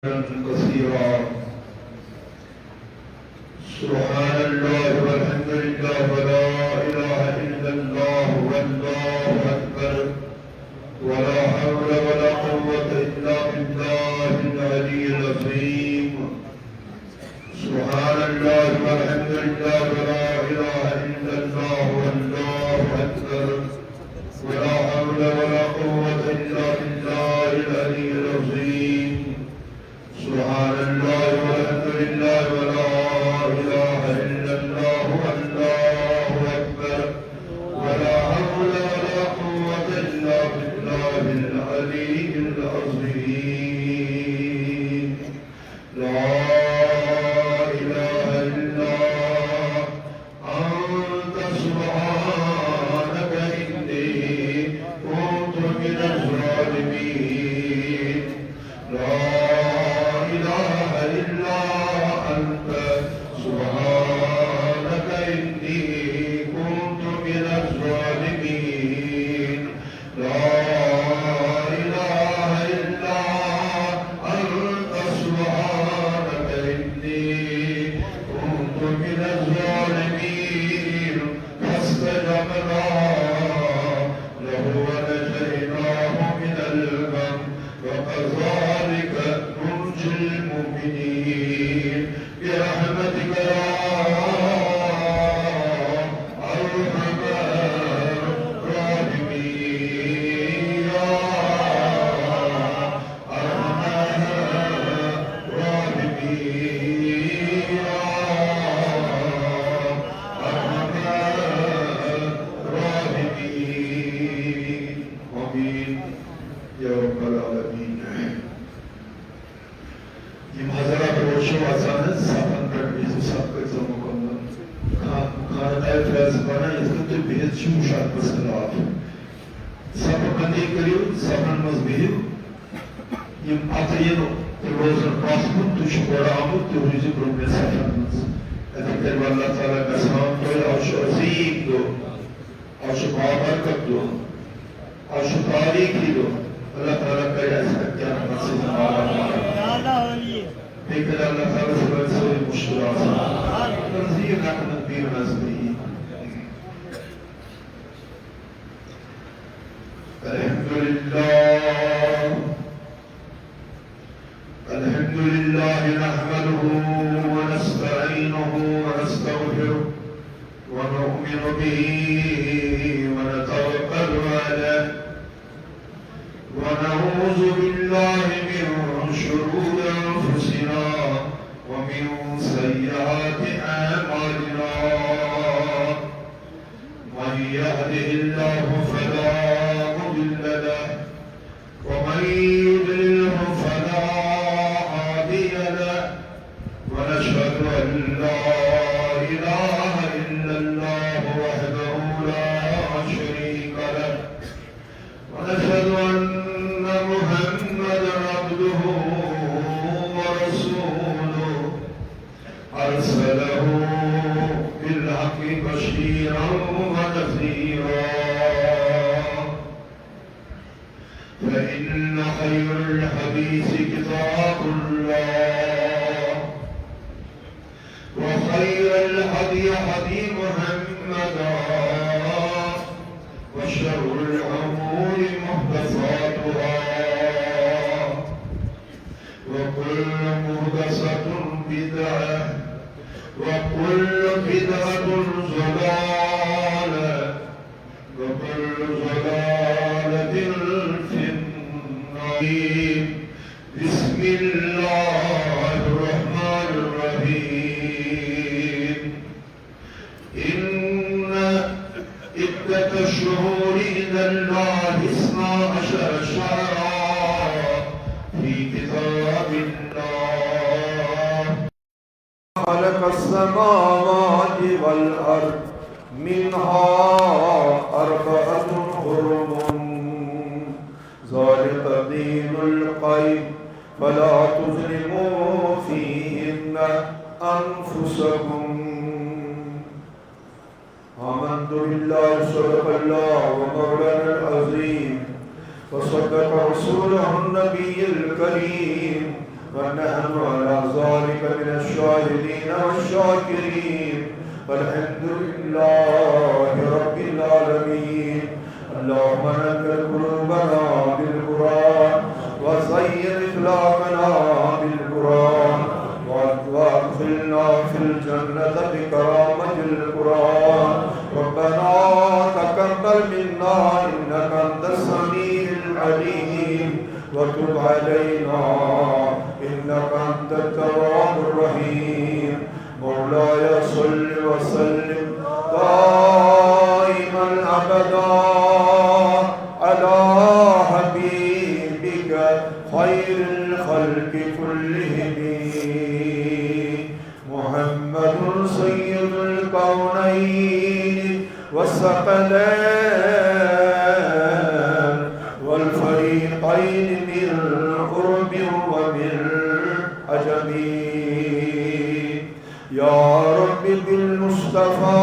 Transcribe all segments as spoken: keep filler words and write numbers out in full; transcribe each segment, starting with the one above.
كثيرا. سبحان الله والحمد لله ولا إله إلا الله والله أكبر، ولا حول ولا قوة إلا بالله العلي العظيم. سبحان الله والحمد لله ولا إله إلا الله والله أكبر، ولا حول ولا قوة إلا بالله العلي العظيم. سبحان الله والحمد لله ولا إله إلا الله والله أكبر، ولا حول ولا قوة إلا بالله العلي العظيم. لا إله إلا أنت سبحانك إني كنت من الظالمين. لا إله إلا أنت سبحانك إني كنت من الظالمين. لا إله إلا أنت سبحانك إني كنت من الظالمين. فاستجبنا له ونجيناه من الغم وكذلك ننجي المؤمنين. برحمتك يا أرحم الراحمين، يا أرحم الراحمين، يا أرحم الراحمين. آمين يا رب العالمين. یِم حضرات روزٕ چھِو آسان حظ صفن پٮ۪ٹھ بِہِتھ، صف کٔرۍزیو مُکمل۔ خان-، خانہٕ دارِ فیض بنان یِتھ کٔنۍ تُہۍ بِہِتھ چھِو شربس خلاف۔ صفہٕ بندی کٔرِو، صفن منٛز بِہِو۔ یِم پتہٕ یِن تِم روزن پتھ کُن، تُہۍ چھِو گۄڈٕ آمُت، تُہۍ روٗزِو برٛونٛہمہِ صفن منٛز۔ اَتہِ کَرِ اللہ تعالیٰ گژھان تۄہہِ، آز چھُ عظیٖم دۄہ۔ آز چھُ بابرکت دۄہ، آز چھُ تاریخی دۄہ۔ اللہ تعالیٰ کرِ اَسہِ اَتہِ کیٛاہ نصیٖب۔ بیٚیہِ کرِ اللہ تعالیٰ سٲنۍ سٲری مُشکِلات آسان۔ تنزیل رحمت بیر نظری۔ الحمد لله۔ الحمد لله نحمده ونستعينه ونستغفره ونؤمن به ونتوكل عليه ونعوذ بالله من شرور أنفسنا ومن سيئات أعمالنا. من يهده الله فلا مضل له ومن يضلله فلا هادي له، ونشهد أن لا إله إلا الله وحده لا شريك له، ونشهد أن محمدا عبده ورسوله، أرسله بالحق بشيرا ونذيرا. فإن خير الحديث كتاب الله، وخير الهدي هدي محمد، وشر الأمور محدثاتها، وكل محدثة بدعة، وكل بدعة ضلالة، وكل ضلالة في النار. بسم الله الرحمن الرحيم. إن عدة الشهور عند الله اثنا عشر شهرا في كتاب الله. خلق السماوات والأرض منها أربعة حرم ذلك الدين القيم فلا تظلموا فيهن أنفسكم. آمنت بالله، صدق الله ومولانا العظيم، وصدق رسوله النبي الكريم، ونحن على ذلك من الشاهدين والشاكرين. والحمد لله رب العالمين. اللهم نور قلوبنا بالقرآن، وزين أخلاقنا بالقرآن، وأدخلنا في الجنة بكرامة القرآن. ربنا تقبل منا إنك أنت السميع العليم، وتب علينا إنك أنت التواب الرحيم. مولاي صل وسلم دائما أبدا على حبيبك خير الخلق كلهم. محمد سيد الكونين والثقلين والفريقين من قرب ومن عجم. يا رب بالمصطفى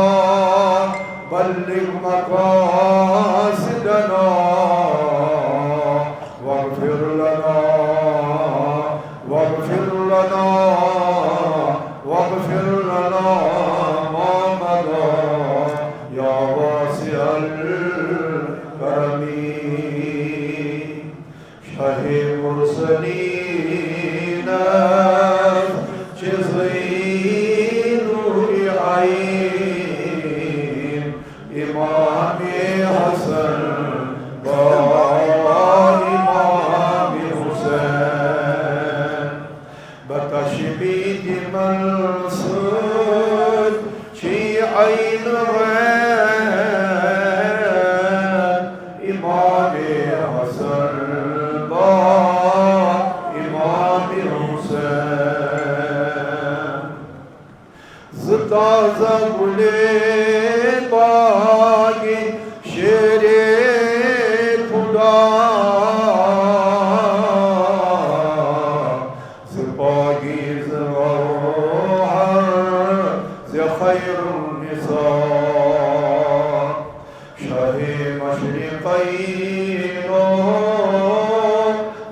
بلغ مقاصدنا واغفر لنا، واغفر لنا، واغفر لنا ما مضى يا واسع الكرم. شاہ مرسلین چھ زین نور عین امام حسن با امام حسین۔ بہ تشبیہ تمن سۭتۍ چھی عین وین امام حسن با امام حسین۔ ز تازہ گلے باغ شیر خدا، ز پاکیزہ گوہر، ز خیر النساء۔ شاہ مشرقین و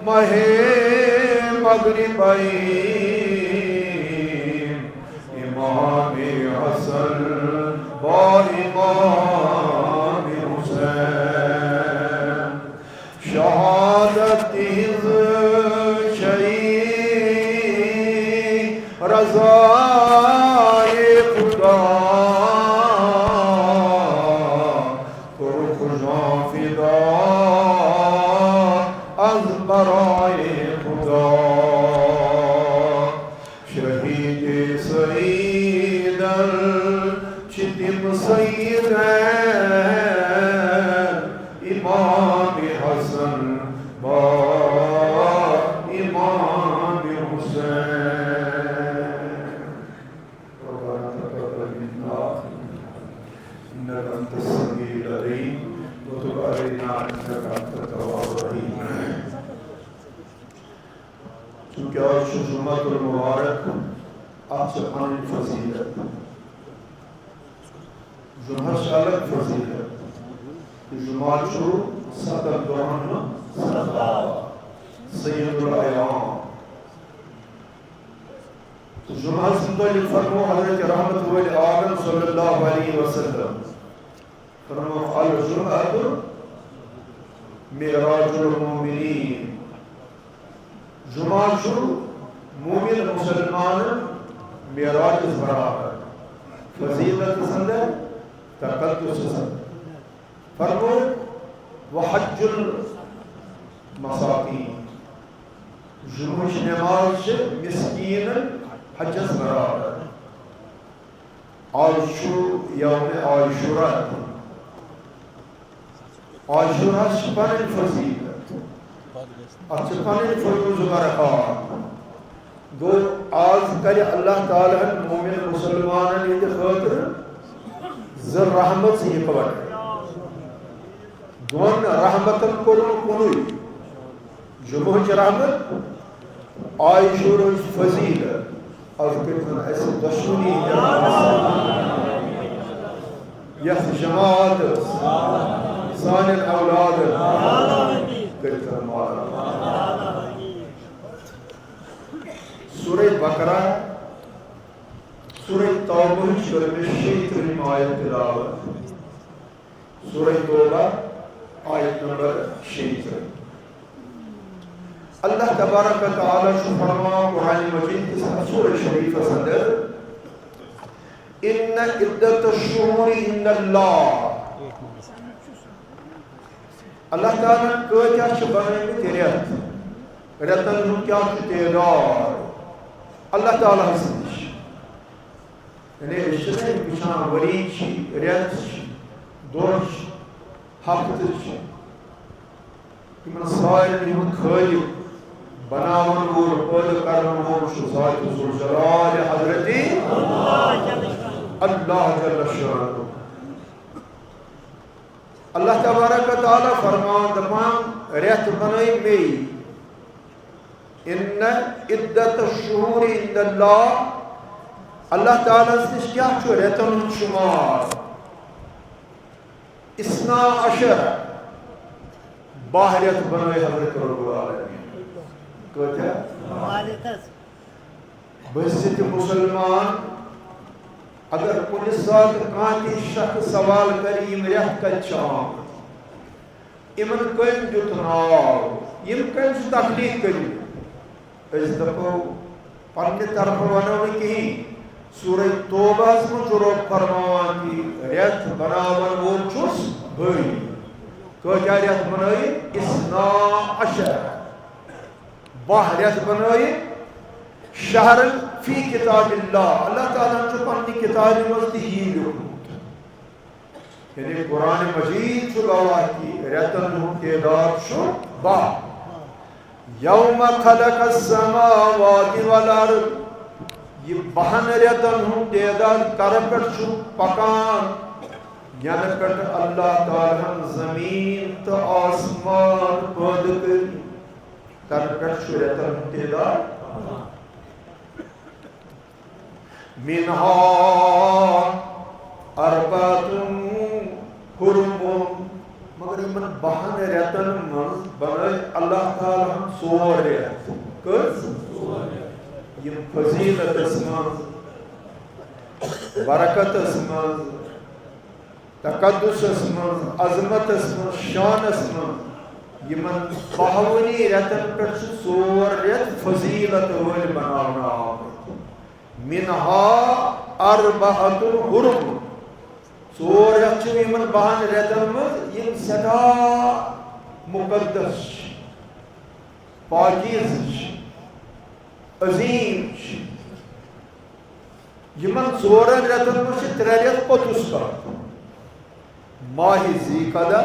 ماہ مغربین، امام حسن با امام حسین۔ شہادت تہنٛز چھئی رضا خدا، کوٚرُکھ جان فدا از برای خدا۔ شہید سعیدن چھ تم سیدین، امام حسن با امام حسین۔ ربنا تقبل منا إنك أنت السميع العليم وتب علينا إنك أنت التواب الرحيم۔ چونکہ آز چھُ جمعہ المبارک، اتھ چھِ پنٕنۍ فضیلت۔ جمعہ چھِ الگ فضیلت۔ جمعہ چھُ ستن دۄہن ہُنٛد سردار، سید الایام۔ تہٕ جمعہ ہس متعلق فرمو حضرت رحمت وٲلۍ عالم صلی اللہ علیہ وسلم۔ فرمو، الجمعۃ معراج المؤمنین۔ جمعہ چھُ مومن مسلمانن معراجس برابر، فضیلت سندر، تقدس سندر۔ فرمو، وحج المساکین۔ جمعہ نماز چھِ مسکینن حجس برابر۔ آز چھُ یوم عاشورہ۔ عاشورہ چھِ پنٕنۍ فضیلت، اتھ چھِ پنٕنۍ فیوض و برکات۔ گوٚو، آز کرِ اللہ تعالیٰ ہن مومن مسلمانن ہٕنٛدِ خٲطرٕ زٕ رحمت اکوٹہٕ۔ دۄن رحمتن کوٚرُن کُنُے۔ جمعہٕچ رحمت، عاشورہٕچ فضیلت۔ از کٔرِتھ اسہِ دۄشوٕنی ہٕنٛدٮ۪ن یتھ جماعتس، سانٮ۪ن اولادن کٔرِتھ مالا۔ سورہ بقرہ، سورہ توبہ ہٕچ کٔر مےٚ شیٚیہِ ترٕٛہِم آیت تلاوت۔ سورہ توبہ، آیت نمبر شیٚیہِ ترٕٛہ۔ اللہ تبارک و تعالیٰ چھُ فرماوان قرآن مجید کِس اَتھ سورہ شریفس اندر، "ان عدت الشہور عند اللہ"۔ اللہ تعالیٰ ہن کۭتیاہ چھِ بنٲومٕتۍ رٮ۪تھ؟ رٮ۪تن ہُنٛد کیٛاہ چھُ تعداد؟ اللہ تعالیٰ ہس نِش۔ یعنی أسۍ چھِنہ یِم وٕچھان، ؤری چھِ، رٮ۪تھ چھِ، دۄہ چھِ، ہفتہٕ چھِ۔ یِمن سارنٕے ہُنٛد خٲلق، بناون وول، پٲدٕ کرن وول چھُ ذات ذوالجلال حضرت اللہ جل شانہ۔ اللہ تبارک و تعالیٰ فرمان دپان، رٮ۪تھ بنٲے مے۔ ان عدت الشہور عند اللہ، اللہ تعالیٰ ہس نِش کیٛاہ چھُ رٮ۪تن ہُنٛد شُمار؟ اثنا عشر، باہ رٮ۪تھ بنٲے حضرت رب العالمین۔ کۭتیاہ؟ باہ رٮ۪تھ حظ۔ بہٕ چھُس تہِ مسلمان، اگر کُنہِ ساتہٕ کانٛہہ تہِ شخص سوال کرِ، یِم رٮ۪تھ کتہِ چھِ آمٕتۍ؟ یِمن کٔمۍ دیُت ناو؟ یِم کٔمۍ چھِ تخلیق کٔرمٕتۍ؟ أسۍ دَپو، پننہِ طرفہٕ وَنو نہٕ کِہیٖنۍ۔ سورہ توبہس منٛز چھُ رۄب فرماوان کہِ رٮ۪تھ بناون وول چھُس بٕے۔ کۭتیاہ رٮ۪تھ بنٲیِتھ؟ اثنا عشر۔ باہ رٮ۪تھ بنٲیِتھ۔ شہرن فی کتاب اللہ۔ اللہ تعالیٰ ہن چھُ پننہِ کتابہِ منٛز تہِ یی لیوٚکھمُت۔ یعنی قرآن مجید چھُ گواہ کہِ رٮ۪تن ہُنٛد تعداد چھُ باہ۔ یوم خلق السماوات والارض، یہِ باہن رٮ۪تن ہُنٛد تعداد کرٕ پٮ۪ٹھ چھُ پکان، ینہٕ پٮ۪ٹھ اللہ تعالیٰ ہن زمین تہٕ آسمان پٲدٕ کٔرۍ، تنہٕ پٮ۪ٹھ چھُ رٮ۪تن ہُنٛد تعداد۔ منها اربعة حرم۔ مگر یِمن باہن رٮ۪تن منٛز بنٲے اللہ تعالیٰ ہن ژور رٮ۪تھ۔ کٔژ؟ یِم فضیلتس منٛز، برکتس منٛز، تقدسس منٛز، عظمتس منٛز، شانس منٛز، یِمن باہوٕنی رٮ۪تن پٮ۪ٹھ چھِ ژور رٮ۪تھ فضیلت وٲلۍ بناونہٕ آمٕتۍ۔ منها اربعة حرم۔ ژور رٮ۪تھ چھِ یِمن باہن رٮ۪تن منٛز، یِم سٮ۪ٹھاہ مقدس چھِ، پاکیزٕ چھِ، عظیٖم چھِ۔ یِمن ژورن رٮ۪تن منٛز چھِ ترٛےٚ رٮ۪تھ پوٚتُس پتھ۔ ماہِ ذی قعدہ،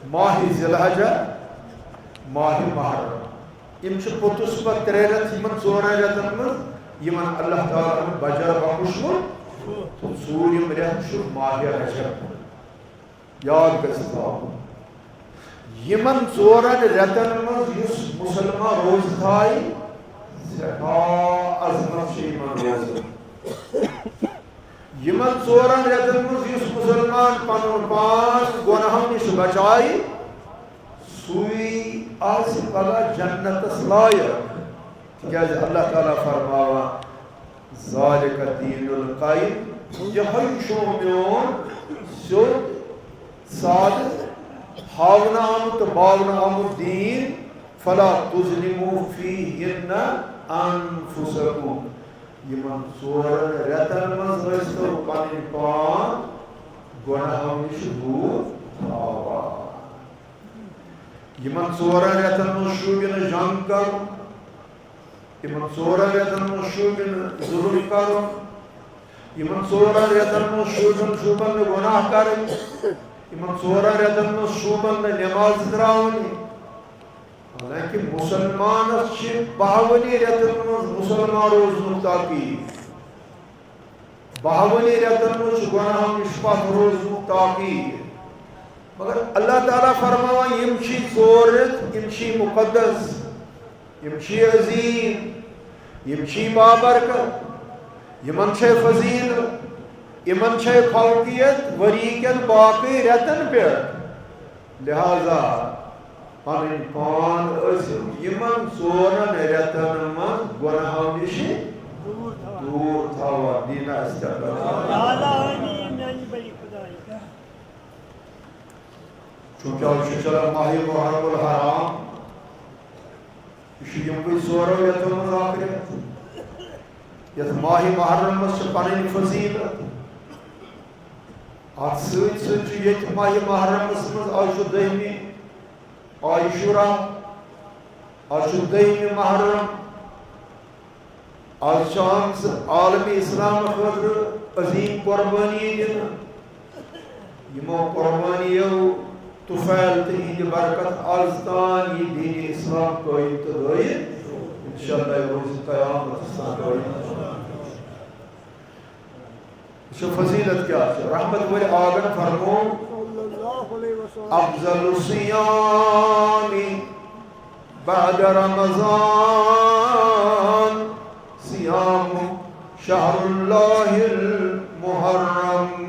ماہِ ذی الحجہ، ماہِ محرم۔ یِم چھِ پوٚتُس پتھ ترٛےٚ رٮ۪تھ یِمن ژورن رٮ۪تن منٛز، یِمن اللہ تعالیٰ ہن بجر بخشمُت۔ تہٕ ژوٗرِم رٮ۪تھ چھُ ماہِ رجب۔ یاد گژھِ تھاوُن، یِمن ژورن رٮ۪تن منٛز یُس مُسلمان روزٕ تھایہِ، سٮ۪ٹھاہ عظمت چھِ یِمن روزن۔ یِمن ژورن رٮ۪تن منٛز یُس مُسلمان پنُن پان گۄناہو نِش بچایہِ، سُے آسہِ پگاہ جنتس لایق۔ تِکیازِ اللہ تعالیٰ فرماوان، ذالک دین القیم، یہے چھُ میون سیوٚد، سادٕ، ہاونہٕ آمُت تہٕ باونہٕ آمُت دین۔ فلا تظلموا فیہن انفسکم۔ یِمن ژورن رٮ۪تن منٛز ٲسۍتو پنٕنۍ پان گۄناہو نِش دوٗر تھاوان۔ یِمن ژورن رٮ۪تن منٛز شوٗبہِ نہٕ جنگ کرُن، یِمن ژورن رٮ۪تن منٛز شوٗبہِ نہٕ ظُلُم کرُن، یِمن ژورن رٮ۪تن منٛز شوٗبن، شوٗبن نہٕ گۄناہ کرٕنۍ، یِمن ژورن رٮ۪تن منٛز شوٗبن نہٕ نٮ۪ماز ترٛاوٕنۍ۔ حالانکہ مُسلمانس چھِ باہوٕنی رٮ۪تن منٛز مُسلمان روزنُک تاکید۔ باہوٕنی رٮ۪تن منٛز چھُ گۄناہو نِش پتھ روزنُک تاکید۔ مگر اللہ تعالیٰ فرماوان، یِم چھِ ژور رٮ۪تھ، یِم چھِ مُقدس، یِم چھِ عظیٖم، یِم چھِ بابرکت، یِمن چھے فضیلت، یِمن چھے فوقیت ؤری کٮ۪ن باقٕے رٮ۪تن پٮ۪ٹھ۔ لہذا پنٕنۍ پان ٲسِو یِمن ژورن رٮ۪تن منٛز گۄناہو نِش دوٗر تھاوان۔ دوٗر تھاوان، دیٖنہ استقبال۔ آمین، میانہِ بٔڑِ خۄدایہِ۔ چونکہ آز چھُ چلان ماہِ محرم الحرام، یہِ چھُ یِموٕے ژورو رٮ۪تو منٛز اکھ رٮ۪تھ۔ یتھ ماہِ محرمس چھِ پنٕنۍ فضیلت۔ اتھ سۭتۍ سۭتۍ چھُ ییٚتہِ ماہِ محرمس منٛز، آز چھُ دٔہمہِ عاشورہ، آز چھُ دٔہمہِ محرم، آز چھِ آمژٕ عالمِ اسلام خٲطرٕ عظیٖم قۄربٲنی دِنہٕ۔ یِمو قۄربٲنیو طفیل تہٕ یِہنٛدِ برکت از تام یہِ دین اسلام قٲیِم تہٕ دٲیِم۔ انشاءاللہ یہِ روزِ قیامتس تام قٲیِم۔ وٕچھِو فضیلت کیٛاہ چھِ۔ رحمت وٲلۍ آقن فرموو، صلی اللہ علیہ وسلم۔ افضل الصیام بعد رمضان صیام شہر اللہ المحرم۔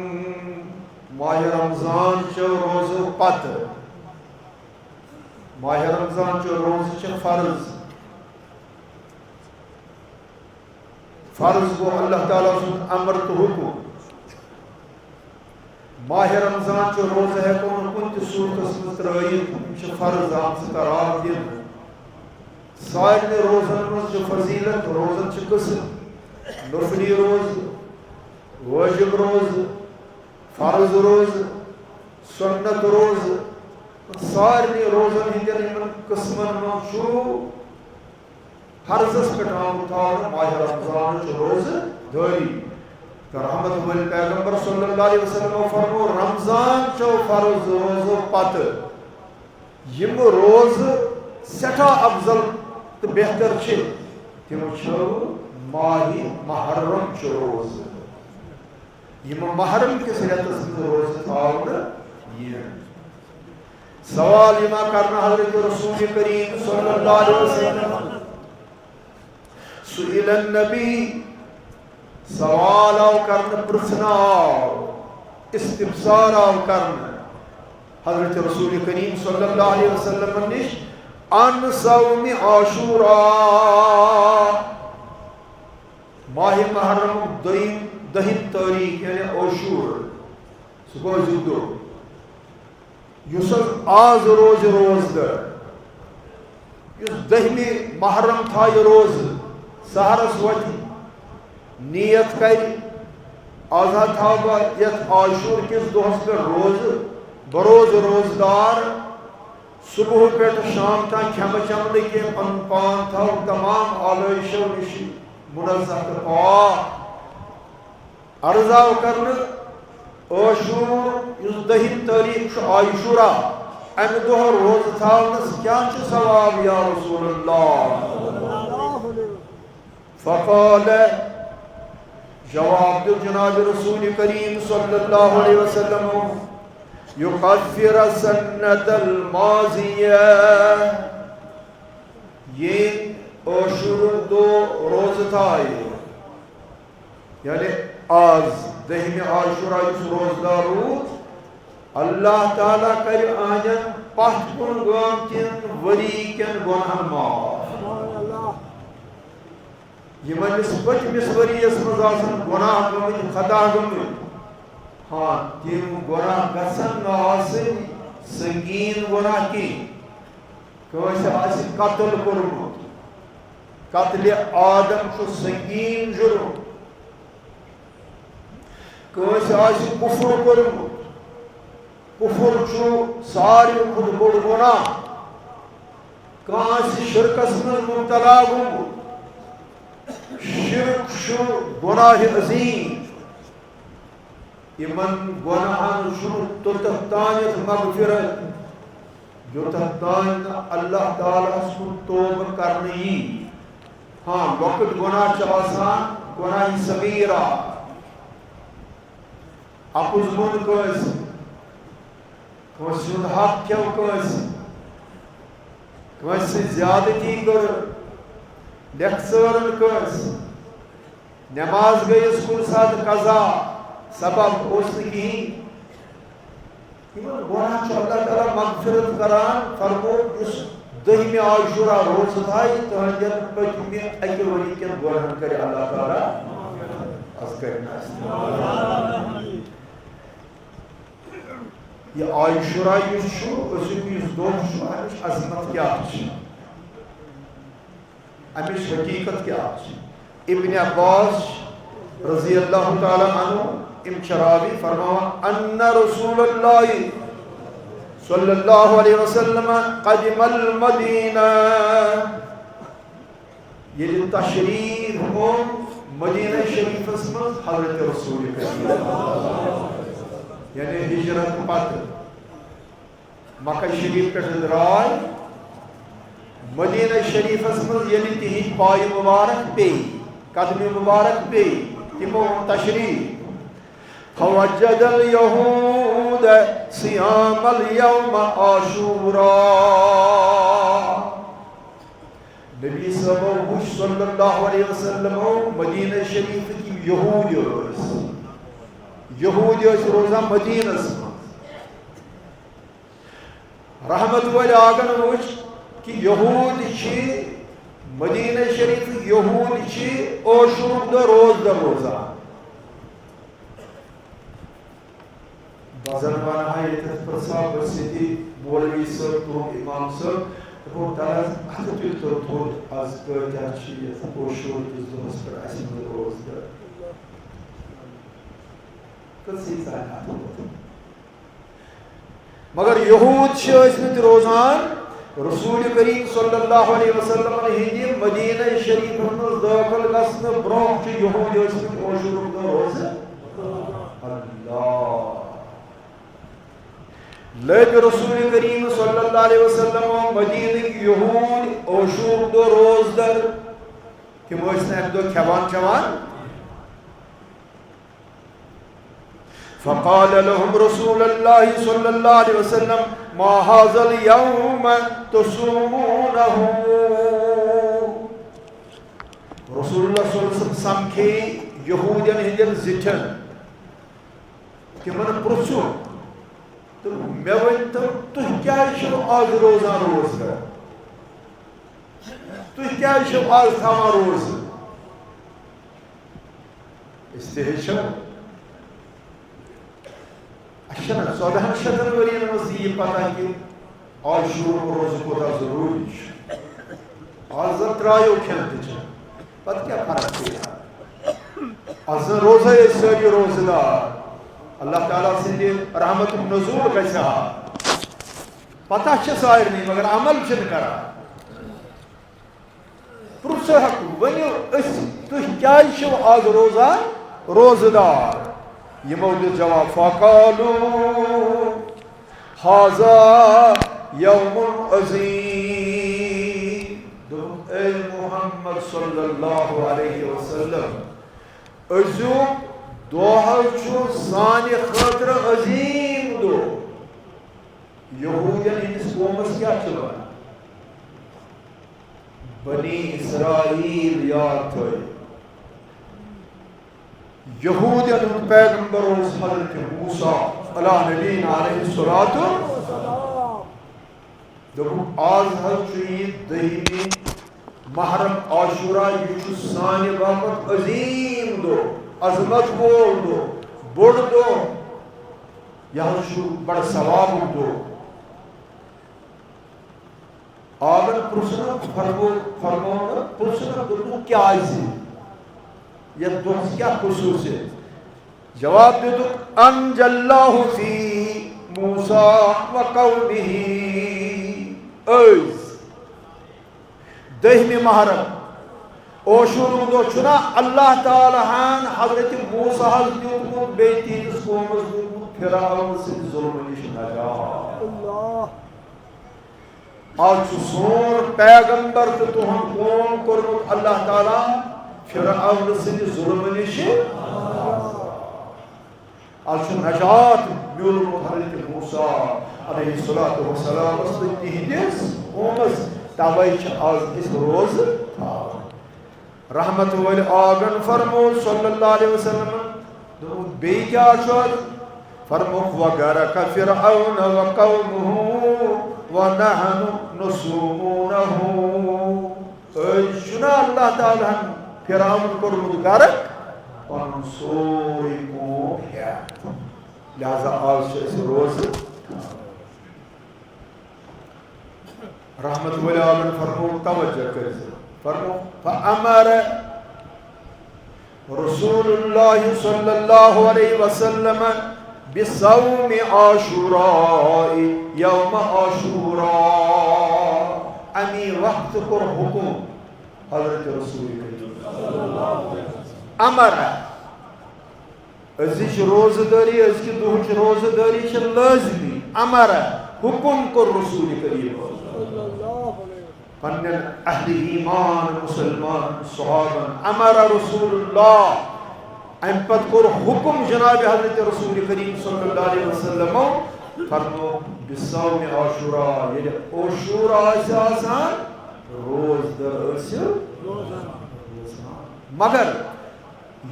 ماہِ رمضان چیو روزو پتہٕ، ماہِ رمضان چیو روزٕ چھِ فرض۔ فرض گوٚو اللہ تعالیٰ سُنٛد امر تہٕ حکم۔ ماہِ رمضان چہِ روزٕ ہٮ۪کو نہٕ کُنہِ تہِ صوٗرتس منٛز ترٲوِتھ، یِم چھِ فرض آمژٕ قرار دِنہٕ۔ سارنٕے روزن منٛز چھِ فضیلت، روزن چھِ قٕسم، نفلی روزٕ، وٲجب روزٕ، فرض روزٕ، سنت روزٕ۔ سارنٕے روزن ہٕنٛدٮ۪ن یِمن قٕسمن منٛز چھُ فرضس پٮ۪ٹھ آمُت تھاونہٕ ماہِ رمضانٕچ روزٕ دٲری۔ تہٕ رحمت وٲلۍ پیغمبر صلی اللہ علیہ وسلمو فرموو، رمضان چیو فرض روزو پتہٕ یِم روزٕ سٮ۪ٹھاہ افضل تہٕ بہتر چھِ، تِم چھِ ماہِ محرم چہِ روزٕ۔ یِم محرم کِس رٮ۪تس منٛز روزٕ تھاونہٕ یِن۔ سوال یِوان کرنہٕ حضرت رسول کریم صلی اللہ علیہ وسلم، سئل النبی، سوال آو کرنہٕ، پرژھنہٕ آو، استفسار آو کرنہٕ حضرت رسول کریم صلی اللہ علیہ وسلم نِش عن صوم عاشورا۔ ماہِ محرمُک دوٚیِم، دٔہِم تٲریٖخ یعنی عاشور، سُہ گوٚو زیُٹھ دۄہ، یُس حظ آز روزِ روزدر، یُس دٔہمہِ محرم تھایہِ روزٕ، سحرس وۄتھِ، نیت کرِ، از ہا تھاوٕ بہٕ یتھ عاشور کِس دۄہس پٮ۪ٹھ روزٕ، بہٕ روزٕ روزدار، صبح پٮ۪ٹھ شام تام کھٮ۪مہٕ چٮ۪مہٕ نہٕ کینٛہہ، پنُن پان تھاوٕ تمام آلٲیشو نِش منزہ تہٕ پاک۔ عرض آو کرنہٕ، عاشور یُس دٔہِم تٲریٖخ چھُ عاشورا، امہِ دۄہ روزٕ تھاونس کیٛاہ چھُ ثواب یا رسول اللہ؟ فقال، جواب دیُت جناب رسول کریم صلی اللہ علیہ وسلم، یکفر السنة الماضیہ، ییٚمۍ عاشورُک دۄہ روزٕ تھایہِ، یعنی آز دٔہمہِ عاشورا یُس روزدار روٗد، اللہ تعالیٰ کرِ أہنٛدٮ۪ن پتھ کُن گٲمتٮ۪ن ؤری کٮ۪ن گۄناہن معاف۔ یِم أمِس پٔتمِس ؤریَس منٛز آسن گۄناہ گٔمٕتۍ، خطا گٔمٕتۍ، ہاں، تِم گۄناہ گژھن نہٕ آسٕنۍ سنگیٖن گۄناہ کینٛہہ۔ کٲنٛسہِ آسہِ قتل کوٚرمُت، قتلِ آدم چھُ سنگیٖن جُرم۔ کٲنٛسہِ آسہِ کُفر کوٚرمُت، کُفر چھُ ساروی کھۄتہٕ بوٚڑ گۄناہ۔ کانٛہہ آسہِ شرکس منٛز مبتلا گوٚمُت، شرک چھُ گۄناہِ عظیٖم۔ یِمن گۄناہن چھُنہٕ توٚتتھ تانٮ۪تھ مغفرت، یوٚتتھ تانۍ نہٕ اللہ تعالیٰ ہس کُن توبہٕ کرنہٕ یی۔ ہاں، لۄکٕٹۍ گۄناہ چھِ آسان، گۄناہِ صغیرہ، اَپُز ووٚن کٲنٛسہِ، کٲنٛسہِ ہُنٛد حق کھیوٚو کٲنٛسہِ، کٲنٛسہِ سۭتۍ زیادتی کٔر، لیکھٕ ژٲرٕن کٲنٛسہِ، نماز گٔیَس کُنہِ ساتہٕ قضا، سبب اوس نہٕ کِہیٖنۍ۔ یِمن گۄناہ چھُ اللہ تعالیٰ مغفرت کران، فرموو، یُس دٔہمہِ عاشورہ روزٕ تھایہِ، تہنٛدٮ۪ن پٔتمہِ اَکہِ ؤری کٮ۪ن گۄنہن کرِ اللہ تعالیٰ از کرِ نصیب۔ یہِ عاشورہ یُس چھُ، أزیُک یُس دۄہ چھُ، اَمِچ عظمت کیٛاہ چھِ؟ اَمِچ حقیٖقت کیٛاہ چھِ؟ ابن عباس رضی اللہ تعالیٰ عنہ، یِم چھِ راوی، فرماوان، ان رسول اللہ صلی اللہ علیہ وسلم قدم المدینہ، ییٚلہِ تشریٖف اوٚن مدینہ شریٖفس منٛز حضرت رسول کریم، یعنی ہجرت پتہٕ مکہ شریٖف پٮ۪ٹھ درٛاے، مدینہ شریٖفس منٛز ییٚلہِ تِہنٛدۍ پایہِ مُبارک پیٚیہِ، قدمہِ مُبارک پیٚیہِ، تِمو اوٚن تشریٖف۔ فوجد اليهود صيام اليوم عاشورا۔ نبی صٲبو وٕچھ صلی اللہ علیہ وسلمو مدینہ شریٖفٕکۍ یِم یہوٗدۍ ٲسۍ، یہوٗدۍ ٲسۍ روزان مدینس منٛز۔ رحمت وٲلۍ آگن وٕچھ کہِ یہوٗدۍ چھِ، مدینہ شریٖفٕکۍ یہوٗدۍ چھِ عاشورُک دۄہ روزدر روزان۔ بہٕ زن ونہٕ ہا ییٚتٮ۪تھ پرٛژھٕ ہا بہٕ سیٚدِ مولوی صٲب، تُہُنٛد اِمام صٲب، دَپہو، تَلہٕ حظ اَتھٕ تُلۍ تو تھوٚد، از کۭتیٛاہ چھِ یَتھ عاشورٕ کِس دۄہس پٮ۪ٹھ اَسہِ منٛز روزدر؟ کٔژٕے ژَلہِ اَتھٕ تھوٚد؟ مگر یہوٗد چھِ ٲسمٕتۍ روزان رسول کریم صلی اللہ علیہ وسلم ہٕنٛدِ مدینہ شریٖفس منٛز دٲخل گژھنہٕ برٛونٛہہ چھِ یہوٗد ٲسمٕتۍ عاشورُک دۄہ روزٕ۔ اللہ۔ لٔبۍ رسول کریم صلی اللہ علیہ وسلم مدینٕکۍ یہوٗد عاشورُک دۄہ روزدر۔ تِم ٲسۍ نہٕ اَمہِ دۄہ کھٮ۪وان چٮ۪وان۔ فقال لهم رسول الله صلى الله عليه وسلم، ما هذا اليوم تصومونه؟ رسول اللہ صلی اللہ علیہ وسلم سمکھے یہوٗدٮ۪ن ہٕنٛدٮ۪ن زِٹھٮ۪ن، تِمن پرٛژھُن، تہٕ مےٚ ؤنۍ تو، تُہۍ کیٛازِ چھِو آز روزان روزدر؟ تُہۍ کیٛازِ چھِو آز تھاوان روزٕ؟ أسۍ تہِ ہیٚچھو۔ اَسہِ چھَنہٕ ژۄدہَن شَتَن ؤرِیَن منٛز تہِ یہِ پَتہ کہِ عاشورُک روزٕ کوٗتاہ ضروٗری چھُ۔ آز زَن ترٛایو کھٮ۪ن تہٕ چٮ۪ن، پَتہٕ کیٛاہ فرق پیٚیہِ ہا؟ آز زَن روزے أسۍ سٲری روزٕ دار، اللہ تعالیٰ سٕنٛدِ رحمتُک نزول گژھِ ہا۔ پَتہ چھِ سارنٕے، مگر عمل چھِنہٕ کران۔ پرٛژھو ہا، ؤنِو، أسۍ، تُہۍ کیٛازِ چھِو آز روزان روزٕ دار؟ یِمو دیُت جواب، فقالوا، هذا يوم عظيم۔ دوٚپُکھ، اے محمد صلی اللہ علیہ وسلم، أزیُک دۄہ حظ چھُ سانہِ خٲطرٕ عظیٖم دۄہ۔ یہوٗدٮ۪ن ہٕنٛدِس قومس کیٛاہ چھِ وَنان؟ بنی اسرائیل یاد تھٲیِو۔ یہوٗدٮ۪ن ہُنٛد پیغمبر اوس حضرت موسیٰ علیٰ نبینا علیہ الصلوۃ۔ دوٚپُکھ، آز حظ چھُ یہِ دٔہمہِ محرم عاشورہ، یہِ چھُ سانہِ باپتھ عظیٖم دۄہ، عظمت وول دۄہ، بوٚڑ دۄہ۔ یہِ حظ چھُ بڑٕ ثوابُک دۄہ۔ آگن پرٛژھنکھ، فرمو-، فرمونکھ، پرٛژھنکھ، دوٚپُکھ، کیٛازِ؟ یَتھ دۄہس کیٛاہ خصوٗصیت؟ جواب دیُتُکھ، انجی اللہ فیہ موسیٰ و قومہ۔ أزۍ، دٔہمہِ محرم، عاشورُک دۄہ چھُنا اللہ تعالیٰ ہن حضرت موسیٰ ہس دیُتمُت، بیٚیہِ تِہنٛدِس قومس دیُتمُت فرعون سٕنٛدِ ظلمہٕ نِش نجات۔ اللہ۔ آز چھُ سون پیغمبر تہٕ تُہُنٛد قوم کوٚرمُت اللہ تعالیٰ فرعون سٕنٛدِ ظلمہٕ نِش۔ آز چھُ نجات میوٗلمُت حضرت موسیٰ علیہ الصلوۃ والسلامس تہٕ تِہنٛدِس قومس، توے چھِ آز أسۍ روزٕ تھاوان۔ رحمت وٲلۍ آگن فرموو صلی اللہ علیہ وسلمن، دوٚپُکھ، بیٚیہِ کیٛاہ چھُ اَتھ؟ فرمووُکھ، وغرق فرعون وقومہ ونحن نصومونه۔ أسۍ چھُنہ اللہ تعالیٰ ہن پھراوُن کوٚرمُت غرق، پنُن سورُے قوم ہٮ۪تھ۔ لہذا آز چھِ أسۍ روزٕ۔ رحمت وٲلۍ عالم فرمو، توجہ کٔرِتھ فرمو، فامر رسول اللہ صلی اللہ علیہ وسلم بصوم عاشوراء یوم عاشوراء۔ امی وقت کوٚر حکم حضرت رسول کریم۔ امر، أزِچ روزٕ دٲری، أزکہِ دۄہٕچ روزٕ دٲری چھِ لٲزمی۔ امر، حکم کوٚر رسول کریم پننٮ۪ن اہل ایمان مسلمان صحابن، امر رسول اللہ، امہِ پتہٕ کوٚر حکم جناب حضرت رسول کریم صلی اللہ علیہ وسلمو، فرمو، بصوم عاشورا، ییٚلہِ عاشورا آسہِ آسان، روزدر ٲسِو۔ مگر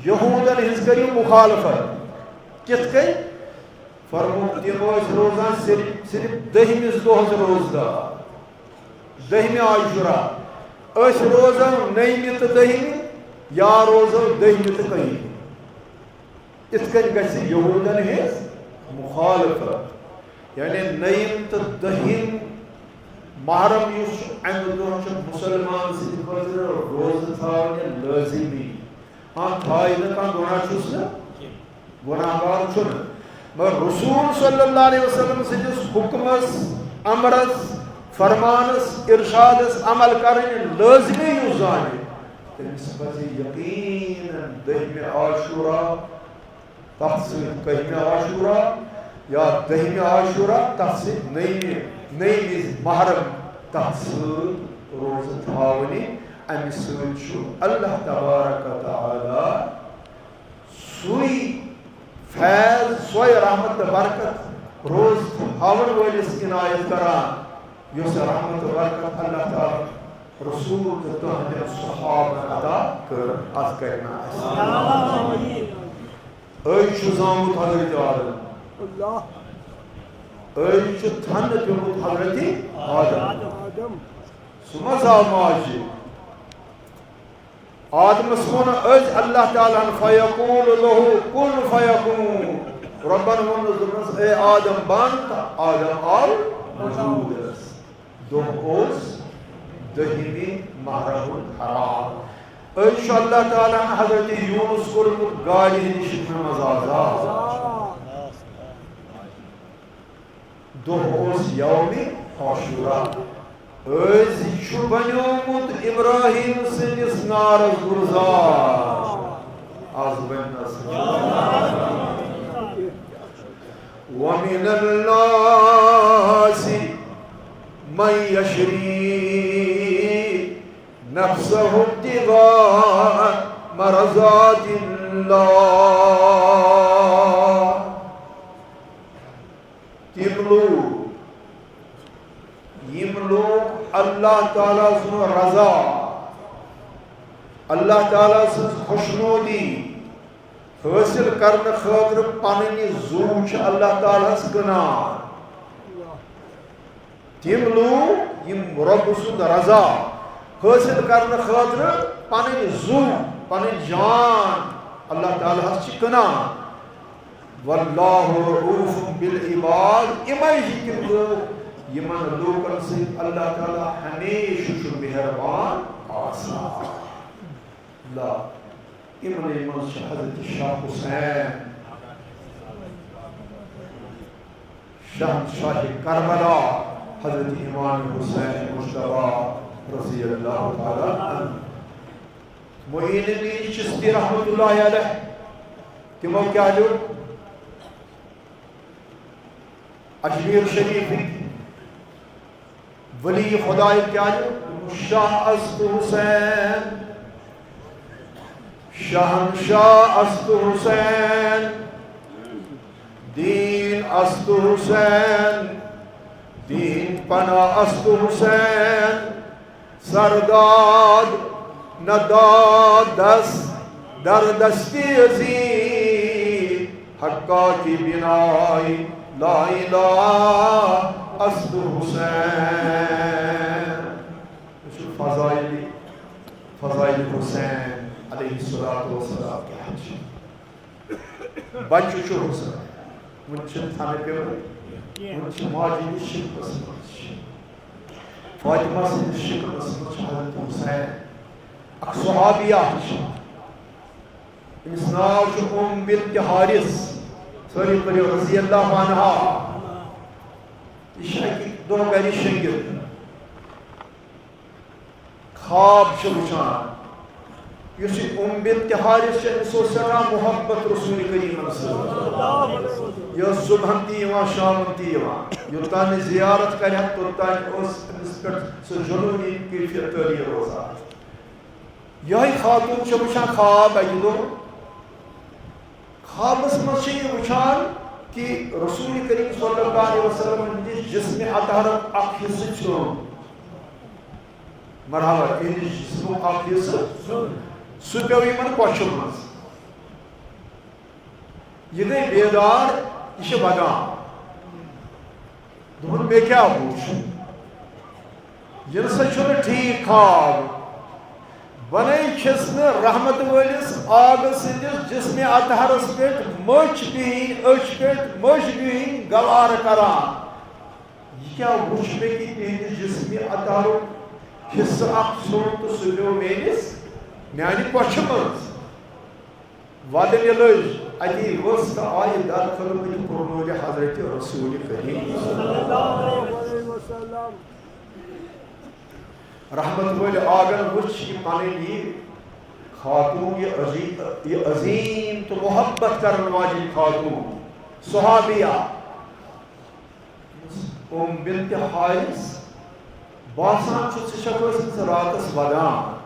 یہودن ہٕنٛز کٔرِو مخالفت۔ کِتھ کٔنۍ؟ فرموو، تِم ٲسۍ روزان صرف، صرف دٔہمِس دۄہس روزدار، دٔہمہِ عاشورا۔ أسۍ روزو نٔیمہِ تہٕ دٔہمہِ، یا روزو دٔہمہِ تہٕ کٔہمہِ۔ یِتھ کٔنۍ گژھِ یہودن ہٕنٛز مخالفت۔ یعنی نٔیِم تہٕ دٔہِم محرم یُس چھُ، اَمہِ دۄہ چھُ مُسلمان سٕنٛدِ خٲطرٕ روزٕ تھاونہِ لٲزمی۔ ہاں، تھایہِ نہٕ کانٛہہ، گۄناہ چھُس نہٕ، گۄناہ گار چھُنہٕ۔ مگر رسول صلی اللہ علیہ وسلم سٕنٛدِس حُکمس، امرس، فرمانس، ارشادس عمل کرٕنۍ لٲزمی یُس زانہِ، تٔمِس پزِ یقیناً دٔہمہِ عاشورا، تتھ سۭتۍ کٔہمہِ عاشورا یا دٔہمہِ عاشورا، تتھ سۭتۍ نٔیمہِ، نٔیمہِ محرم، تتھ سۭتۍ روزٕ تھاونہِ۔ امہِ سۭتۍ چھُ اللہ تبارک و تعالیٰ سُے فیض، سۄے رحمت تہٕ برکت روزٕ تھاون وٲلِس عنایت کران، یۄس رحمت تہٕ برکت اللہ تعالیٰ رسول تہٕ تہنٛدٮ۪ن صحابن عطا کٔر۔ از کرِ نہٕ اسہِ۔ أزۍ چھُ زامُت حضرت آدم۔ اللہ۔ أزۍ چھُ تھنہٕ پیوٚمُت حضرت آدم۔ آدم۔ سُہ ما زاو ماجہِ؟ آدمس ووٚن أزۍ اللہ تعالیٰ ہن، فیقول لہ کن فیکون۔ رۄبن ووٚنُس، دوٚپنس، اے آدم، بن، تہٕ آدم آو وجودس۔ دۄہ اوس دٔہمہِ محرم الحرام۔ أزۍ چھُ اللہ تعالیٰ ہن حضرت یونس کوٚرمُت گاڈِ ہٕنٛدِ شکلہِ منٛز آزاد۔ دۄہ اوس یومِ عاشورا۔ أزۍ چھُ بنیومُت ابراہیم سٕنٛدِس نارس گُلزار۔ از بنہِ نہٕ سُہ۔ ومن الناس من يشري نفسه ابتغاء مرضات الله۔ تِم لوٗکھ، یِم لوٗکھ اللہ تعالیٰ سُنٛد رضا، اللہ تعالیٰ سٕنٛز خۄشنودی حٲصِل کرنہٕ خٲطرٕ پنٕنۍ زُو چھِ اللہ تعالیٰ ہَس کٕنان۔ تِم لوٗکھ یِم رۄب سُنٛد رضا حٲصِل کرنہٕ خٲطرٕ پنٕنۍ زُو، پنٕنۍ جان اللہ تعالیٰ ہَس چھِ کٕنان۔ واللہ رؤوف بالعباد، یِمَے چھِ تِم لوٗکھ، یِمَن لوٗکَن سۭتۍ اللہ تعالیٰ ہمیشہِ چھُ مہربان آسان۔ لا، یِمنٕے منٛز چھِ حضرت شاہ حسین، شہنشاہ کربلا، حضرت امام حسین مجتبیٰ رضی اللہ تعالیٰ عنہ۔ معین الدین چشتی رحمۃ اللہ علیہ، تِمو کیٛاہ لیوٚکھ؟ اجمیر شریفٕکۍ ولی خدای کیٛاہ چھُ؟ شاہ است حسین، شہنشاہ است حسین، دین است حسین، دین پناہ است حسین، سرداد ندادس در دستی عزیز، حقا کی بنای لا الہ اصل حسین، وٕچھِو فضائل، فضائل حسین علیہ الصلوۃ والسلام کیٛاہ چھِ۔ بچہِ چھُ حسین، وٕنہِ چھِنہٕ تھنہٕ پیوٚمُت، وٕنہِ چھِ ماجہِ ہِنٛدِس شِکمَس منٛز چھِ۔ فاطمہ سٕنٛدِس شِکمَس منٛز چھُ حضرت حسین، اکھ صحابیہ چھِ۔ أمِس ناو چھُ ام بنت حارث، سٲری پٔرِو رضی اللہ عنہا۔ یہِ چھِ اَکہِ دۄہ گرِ شۄنٛگِتھ۔ خواب چھِ وٕچھان۔ یُس یہِ ام بنت حارث چھِ، أمِس اوس سٮ۪ٹھاہ محبت رسول کریٖمَن سۭتۍ۔ یہِ ٲس صُبحن تہِ یِوان، شامَن تہِ یِوان۔ یوٚتام یہِ زیارت کَرِ ہا، توٚتام اوس أمِس پٮ۪ٹھ سُہ جنوٗنی کیفیت طٲری روزان۔ یِہوٚے خاتوٗن چھِ وٕچھان خواب اَکہِ دۄہ۔ خوابس منٛز چھِ یہِ وٕچھان کہِ رسول کریم صلی اللہ علیہ وسلم ہٕنٛدِس جسمِ اطہرُک اکھ حصہٕ ژھیوٚن۔ مرحبا، یِہنٛدِس جسمُک اکھ حصہٕ، سُہ پیوٚو یِمن کۄچھِ منٛز۔ یہِ گٔے بیدار، یہِ چھِ ودان۔ دوٚپُن، "مےٚ کیٛاہ وُچھ؟ یہِ نہ سا چھُنہٕ ٹھیٖک خواب۔ بنٲے چھِس نہٕ رحمت وٲلِس آغہٕ سٕنٛدِس جسمِ اطہرس پٮ۪ٹھ مٔچھ بِہِنۍ، أچھ پٮ۪ٹھ مٔچھ بِہِنۍ گوارٕ کران۔ یہِ کیٛاہ وُچھ مےٚ کہِ تِہنٛدِ جسمِ اطہرُک حصہٕ اکھ ژھیوٚن تہٕ سُہ پیوٚو میٲنِس، میانہِ کۄچھِ منٛز؟" وَدٕنہِ لٔج، اَتی ؤژھ تہٕ آیہِ در خدمتِ پُرنوٗرِ حضرت رسول کریم۔ رحمت وٲلۍ آغن وٕچھ یہِ پنٕنۍ یہِ خاتوٗن، یہِ عظیٖم، یہِ عظیٖم تہٕ محبت کرن واجیٚنۍ خاتوٗن، صحابیہ، ام بنت حارث۔ باسان چھُ، ژٕ چھکھ ٲسمٕژ راتس ودان۔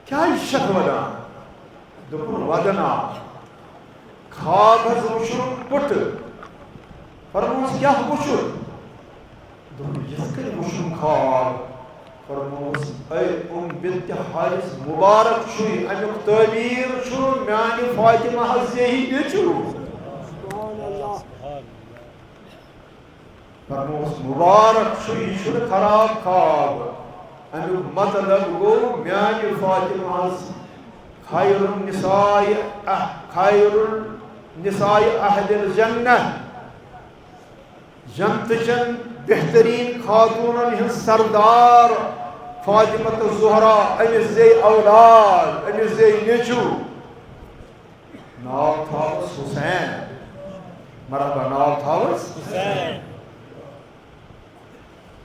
کیٛازِ چھکھ ودان؟ دوٚپُن، ودن آو۔ خواب حظ وُچھُم پُٹھٕ۔ فرمووُس، کیٛاہ وُچھُتھ؟ دوٚپُن، یِتھ کٔنۍ وُچھُم خواب۔ فرمووُس، اے ام بنت حارث، مبارک چھُے، امیُک تعبیر چھُ میانہِ فاطمہ حظ یہی نیٚچو۔ فرموس، مبارک چھُ، یہِ چھُنہٕ خراب خواب۔ اَمیُک مطلب گوٚو، میانہِ فاطمہ ہس خیر النساء، اح-، خیر النساء اہل الجنہ، جنتہٕ چٮ۪ن بہتریٖن خاتوٗنن ہٕنٛز سردار فاطمہ الزہرا، أمِس زے اولاد، أمِس زے نیٚچو۔ ناو تھاوس حسین۔ مرحبا، ناو تھاوس حسین۔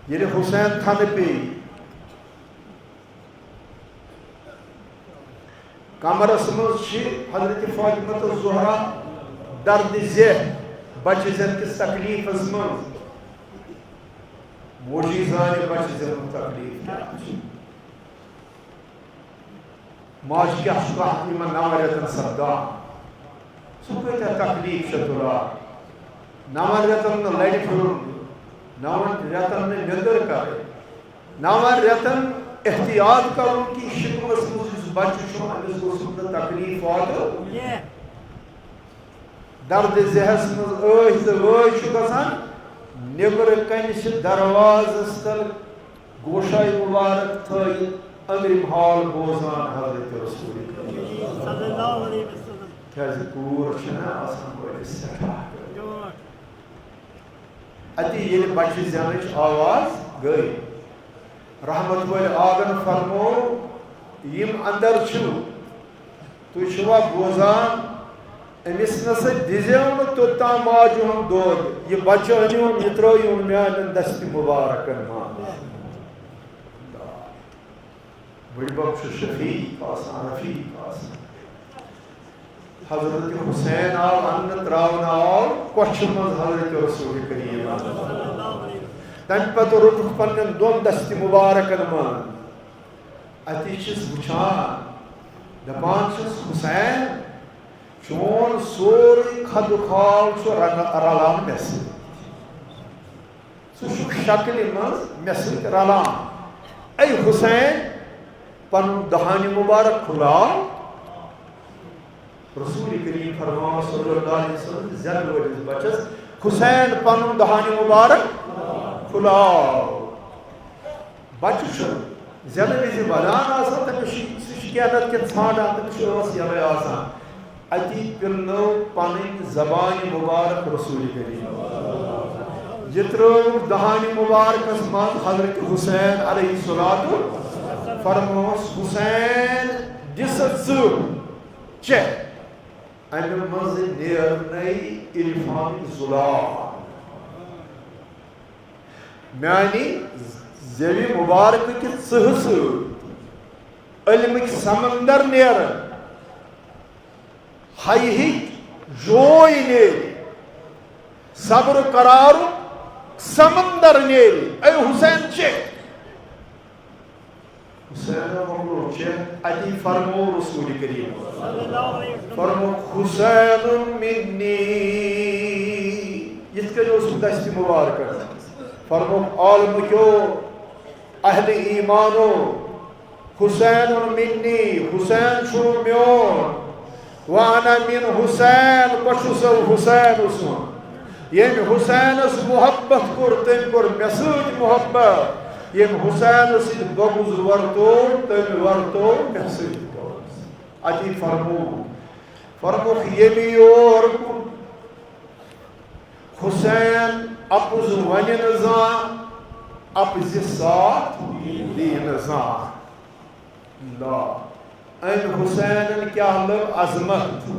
ییٚلہِ حسین تھنہٕ پیٚیہِ، کمرس منٛز چھِ حضرت فاطمہ الزہرا درد ذہ، بچہِ زٮ۪نہٕ کِس تکلیفس منٛز۔ موجی زانہِ بچہِ زٮ۪نُک تکلیف کیٛاہ چھُ۔ ماجہِ کیٛاہ چھُ کانٛہہ یِمن نَون رٮ۪تن سپدان؟ سُہ کۭتیٛاہ تکلیٖف چھےٚ تُلان۔ نَون رٮ۪تن نہٕ لرِ پھِرُن، نَون رٮ۪تن نہٕ نیٚدٕر کَرٕنۍ، نَون رٮ۪تن احتیاط کَرُن کہِ شِکمَس منٛز یُس بچہٕ چھُ، أمِس گوٚژھ نہٕ تکلیٖف واتُن۔ درد ذہس منٛز ٲہۍ تہٕ وٲہۍ چھُ گژھان، نیٚبرٕ کنہِ چھِ دروازس تل گوشاے مبارک تھٲیِتھ أنٛدرِم حال بوزان حضرت رسول کریم۔ صلی اللہ علیہ وسلم۔ کیٛازِ کوٗر چھِنہ آسان وٲلِس سٮ۪ٹھاہ۔ اَتی ییٚلہِ بچہِ زٮ۪نٕچ آواز گٔے، رحمت وٲلۍ آغن فرموو، یِم اندر چھِو، تُہۍ چھِوا بوزان؟ أمِس نہ سا دِزیو نہٕ توٚتام ماجہِ ہُنٛد دۄد۔ یہِ بچہٕ أنِوُن، یہِ ترٲیِوُن میانٮ۪ن دستِ مُبارکن منٛز۔ بٕڈبب چھُ شفیق آسان، رفیق آسان۔ حضرت حسین آو اننہٕ، تراونہٕ آو کۄچھِ منٛز حضرت رسول کریم۔ تمہِ پتہٕ روٚٹُکھ پننٮ۪ن دۄن دستِ مُبارکن منٛز۔ اتی چھِس وٕچھان، دپان چھِس، حسین، چون سورُے خدٕ خال چھُ رنگ-، رلان مےٚ سۭتۍ۔ ژٕ چھُکھ شکلہِ منٛز مےٚ سۭتۍ رلان۔ اے حسین، پنُن دہانہِ مبارک کھُلاو۔ رسول کریم فرماوان صلی اللہ علیہ وسلم، زٮ۪نہٕ وٲلِس بچس حسین پنُن دہانہِ مبارک پھُلاو۔ بچہٕ چھُ زٮ۪نہٕ وِزِ ودان آسان، تٔمِس چھُ، سُہ چھُ کینٛہہ نتہٕ کینٛہہ ژھانٛڈان، تٔمِس چھُ ٲس یَلَے آسان۔ اَتی پِلنٲو پنٕنۍ زبانہِ مبارک رسول کریم۔ یہِ ترٛٲو دہانہِ مبارکس منٛز حضرت حسین علیہ الصلوۃ، فرموس، حسین، دِ سا ژٕ چیٚکھ، اَمہِ منٛزٕ نیرنَے عرفانٕکۍ زُلال۔ میانہِ زیوِ مبارکہٕ کہِ ژٕہٕ سۭتۍ علمٕکۍ سمندر نیرن، حیہٕکۍ جوے نیرِ، صبر و قرارُک سمندر نیرِ۔ اے حسین، چیٚکھ۔ حسین مۄکلو چیٚتھ، اتی فرمو رسول کریم، فرمو، حسین منی، یِتھ کٔنۍ اوس دستِ مبارکن۔ فرمو، عالمہٕ کیو، اہل ایمانو، حسین منی، حسین چھُ میون۔ وانا من حسین، بہٕ چھُسو حسین سُنٛد۔ ییٚمۍ حسینس محبت کوٚر، تٔمۍ کوٚر مےٚ سۭتۍ محبت۔ ییٚمۍ حسینس سۭتۍ بغض ورتو، تٔمۍ ورتو مےٚ سۭتۍ بغض۔ اتی فرموو، فرمووُکھ، ییٚمہِ یور کُن حسین اپُز ونہِ نہٕ زانٛہہ، اپزِ ساتھ دِیہِ نہٕ زانٛہہ۔ لا، أمۍ حسینن کیٛاہ لٔب عظمت؟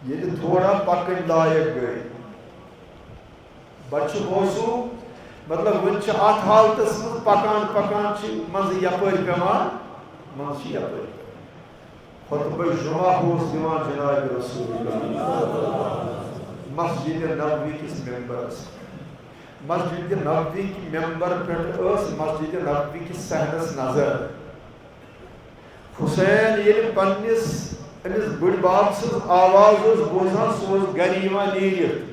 ییٚلہِ تھوڑا پکٕنۍ لایق گٔے۔ بچہٕ اوسُو، مطلب، وُنہِ چھِ اتھ حالتس منٛز پکان پکان چھِ منٛزٕ یپٲرۍ پٮ۪وان، منٛزٕ چھِ یپٲرۍ پٮ۪وان۔ خطبہ جمعہ اوس دِوان جناب رسول اللہ۔ مسجد نبوی کِس ممبرس۔ مسجد نبوی کہِ ممبر پٮ۪ٹھ ٲس مسجد نبوی کِس صحنس نظر۔ حسین ییٚلہِ پننِس أمِس بٕڈۍ بب سٕنٛز آواز اوس بوزان، سُہ اوس گرِ یِوان نیٖرِتھ۔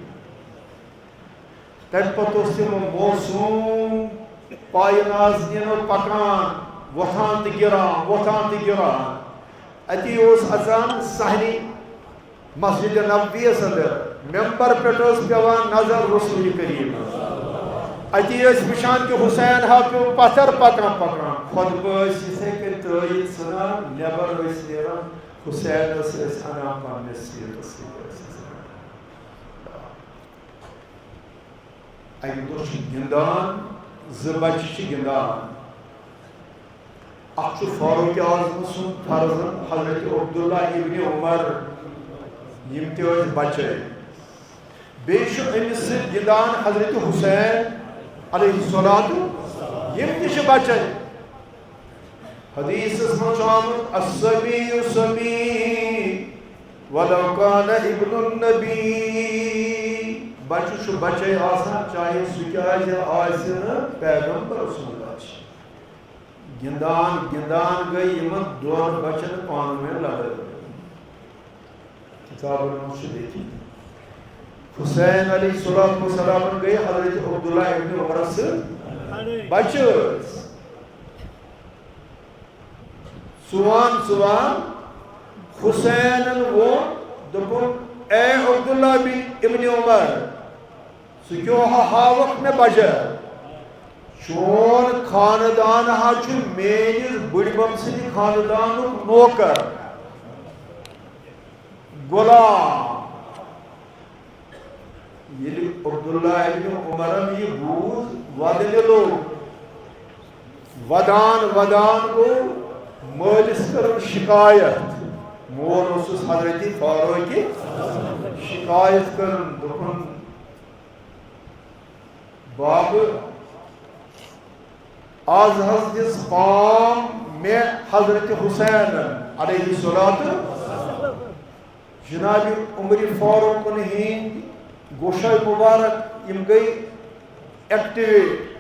تَمہِ پتہٕ اوس تِمو موسوم پایہِ نازنینو پکان، وۄتھان تہٕ گِران، وۄتھان تہٕ گِران۔ اَتی اوس اژان صحنی مسجد نبویَس اندر، ممبر پٮ۪ٹھ ٲس پٮ۪وان نظر رسول کریم۔ اَتی ٲسۍ وٕچھان کہِ حسین ہا پیوٚو پتھر پکان پکان۔ خطبہٕ ٲسۍ یِتھَے کٔنۍ ترٲیِتھ ژھٕنان، نٮ۪بر ٲسۍ نیران، حسینس ٲسۍ انان پننِس سیٖٹس سۭتۍ ٲسۍ أسۍ انان۔ اَکہِ دۄہ چھُ گِنٛدان، زٕ بچہٕ چھِ گِنٛدان۔ اَکھ چھُ فاروق اعظم سُنٛد فرزند حضرت عبداللہ ابن عمر، یِم تہِ ٲسۍ بچے۔ بیٚیہِ چھُ أمِس سۭتۍ گِنٛدان حضرت حسین علیہ الصلوۃ، یِم تہِ چھِ بچے۔ حدیثس منٛز چھُ آمُت، الصبی صبی ولو کان ابن النبی، بچہٕ چھُ بچے آسان، چاہے سُہ کیازِ آسہِ نہٕ پیغمبر سُنٛد بچہٕ۔ گِنٛدان گِنٛدان گٔے یِمن دۄن بچن پانہٕ ؤنۍ لڑٲے۔ کتابن منٛز چھُ لیکھِتھ۔ حسین علیہ الصلوۃ والسلامن گٔے حضرت عبداللہ ابن عمرس سۭتۍ بچہٕ ٲسۍ۔ ژُوان ژُوان حسینن ووٚن، دوٚپُن، اے عبداللہ بن ابن عمر، ژٕ کیٛاہ ہا ہاوکھ مےٚ بجا؟ چون خاندان ہا چھُ میٲنِس بٕڈبب سٕنٛدِ خاندانُک نوکر، غلام۔ ییٚلہِ عبداللہ ابن عمرن یہِ بوٗز، ودنہِ لوٚگ۔ ودان ودان گوٚو، مٲلِس کٔرٕن شکایت۔ مول اوسُس حضرت فاروق، شکایت کٔرٕن، دوٚپُن، بابہٕ، از حض دِژ پام مےٚ حضرت حسینن علیہ الصلوۃ۔ جناب عمر فاروقن ہٕنٛدۍ گوشے مبارک یِم گٔے ایکٹیویٹ۔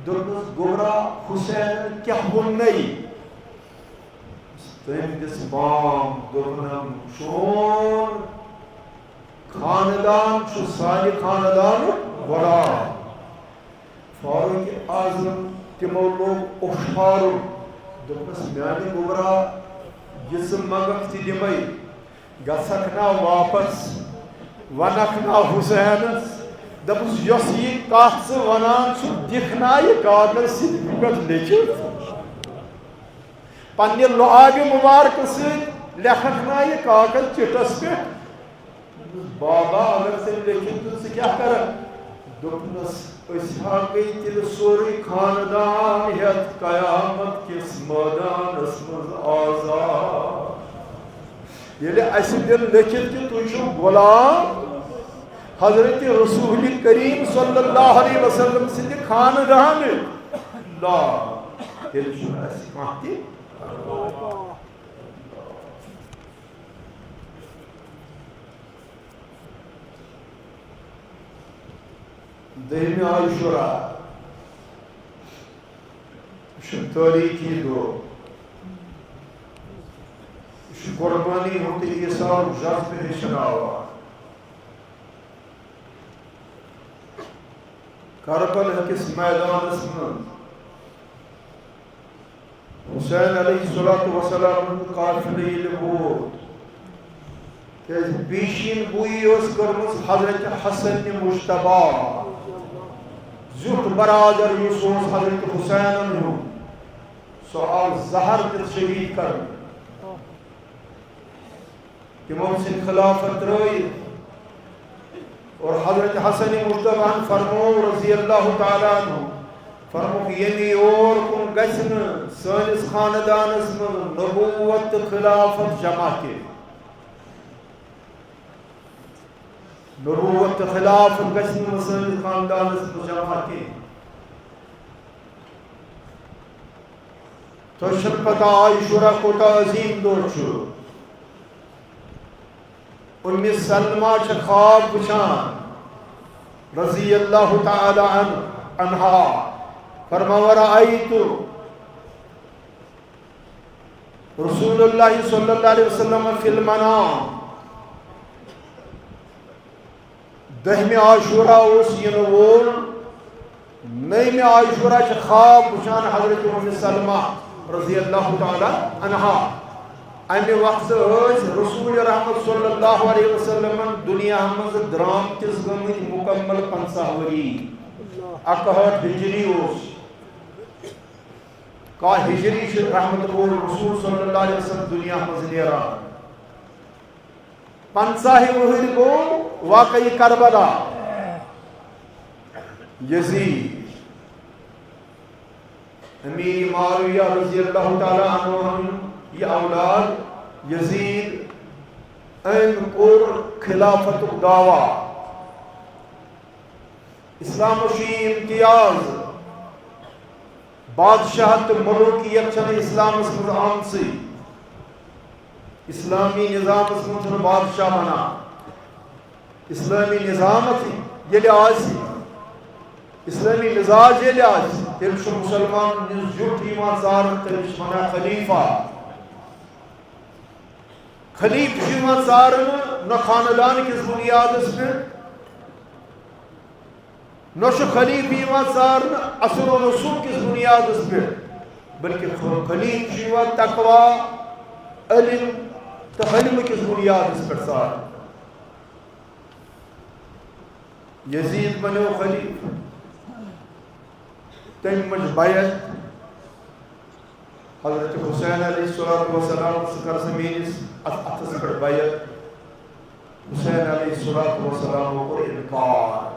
دوٚپمَس، گوبرا، حسینن کیٛاہ ووٚننَے؟ تٔمۍ دِژ پام، دوٚپنم، چون خاندان چھُ سانہِ خاندانُک غلام۔ فاروق اعظم تِمو لوگ اوٚش فاروق، دوٚپنس، میانہِ گوبرا، یہِ ژٕ منگکھ تہِ دِمے، گژھکھ نا واپس؟ ونکھ نا حسینس، دپُس، یۄس یہِ کتھ ژٕ ونان چھُکھ، دِکھ نا یہِ کاغذ سیٚکہِ پٮ۪ٹھ لیکھِتھ۔ پننہِ لعابِ مبارکہٕ سۭتۍ لیکھکھ نا یہِ کاغذ چِٹھس پٮ۪ٹھ؟ دوٚپُس، بابا، اگر ژےٚ لیکھِتھ دیُت، ژٕ کیٛاہ کرکھ؟ دوٚپنس، أسۍ ہا گٔے تیٚلہِ سورُے خاندان ہٮ۪تھ قیامت کِس مٲدانس منٛز آزاد۔ ییٚلہِ اَسہِ دِل لیٚکھِتھ کہِ تُہۍ چھِو غلام حضرت رسول کریم صلی اللہ علیہ وسلم سٕنٛدِ خاندانٕکۍ، لا، تیٚلہِ چھُنہٕ اَسہِ کانٛہہ تہِ۔ دٔہمہِ عاشورا، یہِ چھُ تٲریٖخی دۄہ۔ یہِ چھُ قۄربٲنی ہُنٛد تہٕ ایثارُک جذبہٕ ہیٚچھناوان۔ کربلا کِس میدانس منٛز حسین علیہ الصلوۃ والسلام ہُنٛد قافلہٕ ییٚلہِ ووت، کیٛازِ پیشین گویی ٲس کٔرمٕژ حضرت حسن مجتبیٰ، زیُٹھ برادر یُس اوس حضرت حسینن ہُنٛد، سُہ آو زہر دِتھ شہید کرنہٕ۔ تِمو ژھٕنۍ خلافت ترٲوِتھ۔ اور حضرت حسن مجتبیٰ ہن فرموو رضی اللہ تعالیٰ عنہ، فرمووُکھ، ییٚمہِ یور کُن گژھِ نہٕ سٲنِس خاندانس منٛز نبوت تہٕ خلافت جمع کینٛہہ۔ نبوت تہٕ خلافت گژھِ نہٕ سٲنِس خاندانس منٛز جمع کینٛہہ۔ تۄہہِ چھَنہٕ پتہ عاشورہ کوٗتاہ عظیٖم دۄہ چھُ۔ اُمِّ سلمہ چھِ خواب وٕچھان رضی اللہ تعالیٰ عنہ، عنہا، فرماوان، رأیت رسول اللہ صلی اللہ علیہ وسلم فی المنام۔ دٔہمہِ عاشورہ اوس یِنہٕ وول، نٔیمہِ عاشورہ چھِ خواب وٕچھان حضرت اُمِّ سلمہ رضی اللہ تعالیٰ عنہا۔ اَمہِ وقتہٕ ٲسۍ رسول رحمت صلی اللہ علیہ وسلمن دُنیا منٛز درٛامتِس گٔمٕتۍ مُکمل پنٛژاہ ؤری۔ اَکہٲٹھ ہجری اوس۔ کاہ ہجری چھِ رحمت رسول صلی اللہ علیہ وسلم دُنیا منٛز نیران۔ پنٛژاہہِ وُہٕرۍ گوٚو واقعہ کربلا۔ یزید امیر معاویہ رضی اللہ تعالیٰ عنہ ہن یہِ اولاد یزید، أمۍ کوٚر خلافتُک دعویٰ۔ اسلامس چھُ یہِ امتیاز، بادشاہت تہٕ ملوکیت چھنہٕ اسلامس منٛز آمژٕے۔ اسلامی نظامس منٛز چھُنہٕ بادشاہ بنان۔ اسلامی نظامت ییٚلہِ آسہِ، اسلامی مزاج ییٚلہِ آسہِ، تیٚلہِ چھُ مُسلمان یُس زیُٹھ یِوان ژارنہٕ، تٔمِس چھِ ونان خلیفہ۔ خلیفہٕ چھُ یِوان ژارنہٕ نہ خاندان کِس بُنیادس پٮ۪ٹھ، نہ چھُ خلیفہٕ یِوان ژارنہٕ اثر و رسوٗخ کِس بُنیادس پٮ۪ٹھ، بلکہِ خ-، خلیفہٕ چھُ یِوان تقویٰ، علم تہٕ حلمہٕ کِس بُنیادس پٮ۪ٹھ ژارنہٕ۔ یزید بنیو خلیفہٕ۔ تٔمۍ مٔنٛج بیعت حضرت حسین علیہ الصلوۃ والسلام، ژٕ کر سا میٲنِس اتھ اتھس پٮ۪ٹھ بیعت۔ حسین علیہ الصلوۃ والسلام کوٚر انکار۔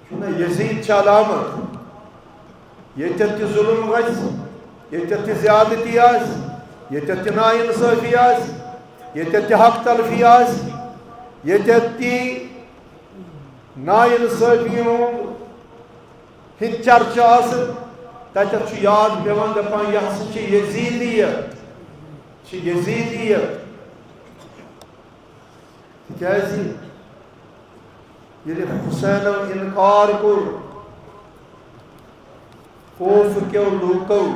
چھُنہ یزید چھِ علامت۔ ییٚتٮ۪تھ تہِ ظُلُم گژھِ، ییٚتٮ۪تھ تہِ زیادتی آسہِ، ییٚتٮ۪تھ تہِ ناانصٲفی آسہِ، ییٚتٮ۪تھ تہِ حق تلفی آسہِ، ییٚتٮ۪تھ تہِ ناانصٲفی ہُنٛد ہِنٛدۍ چرچہٕ آسن، تَتٮ۪تھ چھُ یاد پٮ۪وان، دَپان، یہِ ہسا چھِ یزیدیت، چھِ یزیدیت۔ تِکیٛازِ ییٚلہِ حسینن اِنکار کوٚر، کوفہٕ کیو لوٗکو،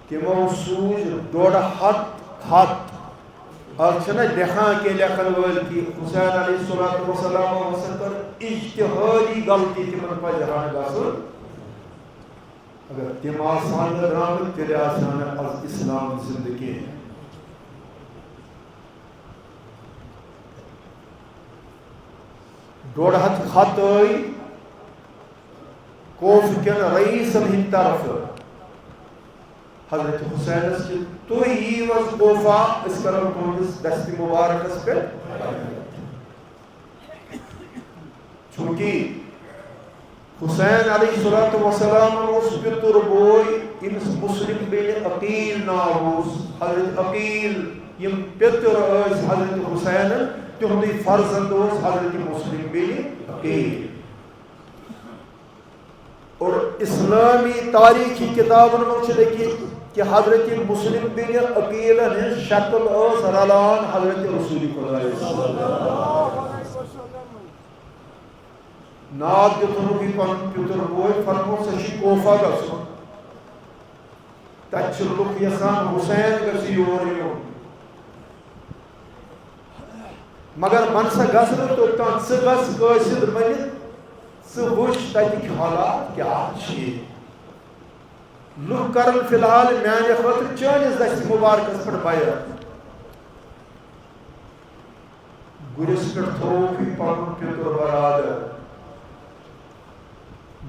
تِمو سوٗزۍ ڈۄڈ ہتھ خط۔ از چھِنہ لیکھان کینٛہہ لیکھن وٲلۍ کہِ حسین علیہ الصلوۃ والسلام ہسا کٔر اجتہادی غلطی، تِمن پزِ ہا نہٕ گژھُن۔ اگر تِم آسہٕ ہن نہٕ درٛامٕتۍ، تیٚلہِ آسہِ ہا نہٕ از اسلام زندٕ کینٛہہ۔ ڈۄڈ ہتھ خط ٲے کوفہٕ کٮ۪ن رئیسن ہٕنٛدِ طرفہٕ حضرت حسینس کہِ، تُہۍ یِیِو حظ کوفہ، أسۍ کرو تُہنٛدِس دستِ مبارکس پٮ۪ٹھ بیعت۔ چونکہ حسین علیہ الصلوۃ والسلام اوس پِتُر بوے، ییٚمِس مسلم بن عقیل ناو اوس۔ حضرت عقیل، یِم پِتُر ٲسۍ حضرت حسینن، تِہُنٛدُے فرزند اوس حضرت مسلم بن عقیل۔ اور اسلامی تاریخی کتابن منٛز چھُ لیکھِتھ کہ حضرت مسلم بن عقیلن ہٕنٛز شکل ٲس رلان حضرت رسول خدایس۔ ناد دیُتنُکھ یہِ پنُن پِتُر بوے، فرموو، "ژےٚ چھُے کوفہ گژھُن۔ تتہِ چھِ لُکھ یژھان حسین گژھِ یور یُن۔ مگر من سا گژھ نہٕ توٚتام، ژٕ گژھ قٲصد بٔنِتھ، ژٕ وٕچھ تتِکۍ حالات کیٛاہ چھِ۔ لُکھ کرن فی الحال میانہِ خٲطرٕ چٲنِس دستِ مبارکس پٮ۪ٹھ بیعت۔" گُرِس پٮ۪ٹھ تھووُکھ یہِ پنُن پِتُر برادر۔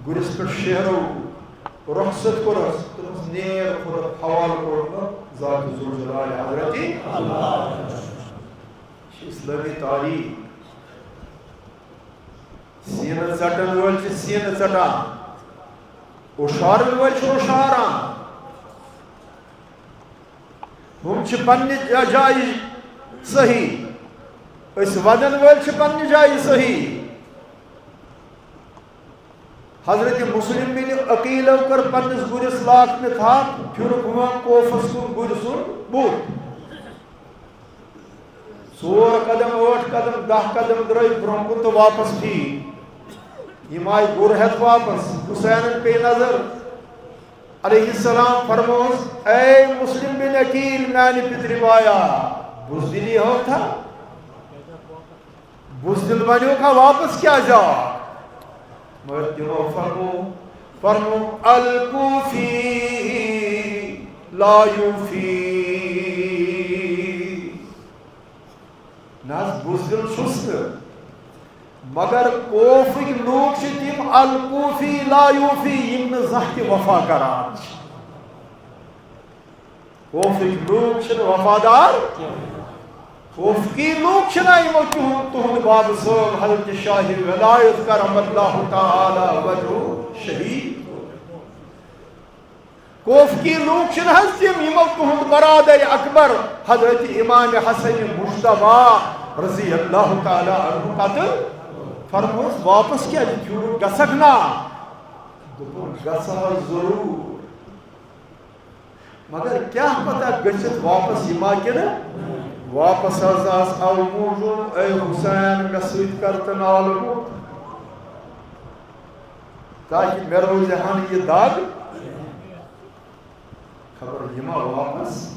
گُرِس پٮ۪ٹھ شیہرو، رۄخصت کوٚرُس، دوٚپُس، "نیر خۄدُک حوالہٕ کوٚرمُت ذات ذوالجلال حضرت اللہ۔" یہِ چھِ اسلٲمی تاریخ۔ سینہٕ ژٹن وٲلۍ چھِ سینہٕ ژٹان، اوٚشارن وٲلۍ چھِ اوٚشاران۔ ہُم چھِ پننہِ جا-، جایہِ صحیح، أسۍ ودن وٲلۍ چھِ پننہِ جایہِ صحیح۔ حضرت مسلم بن عقیلو کٔر پننِس گُرِس لاکنہٕ تھپھ، پھِرُکھ وۄنۍ کوفس کُن گُرۍ سُنٛد بُتھ۔ ژور قدم، ٲٹھ قدم، دَہ قدم درٛٲے برٛونٛہہ کُن تہٕ واپس پھیٖرۍ۔ یِم آیہِ گُر ہٮ۪تھ واپس۔ حسینن پیٚیہِ نظر۔ علیہ السلام فرموس، "اے مسلم بن عقیل، میانہِ پِترِ بایا، بزدلی ہٲوتھا؟ بزدل بنیوکھا واپس کیٛازِ آو؟" مگر تِمو فرموو، فرموو، "الکوفی لا یوفی۔" نہ حظ، بزدل چھُس نہٕ، مگر کوفٕکۍ لوٗکھ چھِ تِم الکوفی لا یوفی، یِم نہٕ زانٛہہ تہِ وفا کران چھِ۔ کوفٕکۍ لوٗکھ چھِنہٕ وفادار۔ کوفٕکی لوٗکھ چھِنہ یِمو تِہُنٛد، تُہُنٛد بابہٕ صٲب حضرت شاہ ولایت کرم اللہ تعالی وجہہ شہید۔ کوفٕکی لوٗکھ چھِنہٕ حظ تِم، یِمو تُہُنٛد برادر اکبر حضرت امام حسن مجتبیٰ رضی اللہ تعالی عنہ قتل؟ فرموس، واپس کیٛازِ پھیوٗرُکھ، گژھکھ نا؟ دوٚپُن، گژھٕ حظ ضروٗر، مگر کیٛاہ پتہ گٔژھِتھ واپس یِما کِنہٕ؟ واپس حظ آس اَوٕ موٗجوٗب، اے حسین، مےٚ سۭتۍ کر تہٕ نالہٕ موٚت، تاکہِ مےٚ روزِ ہن یہِ دگ۔ خبر یِما واپس؟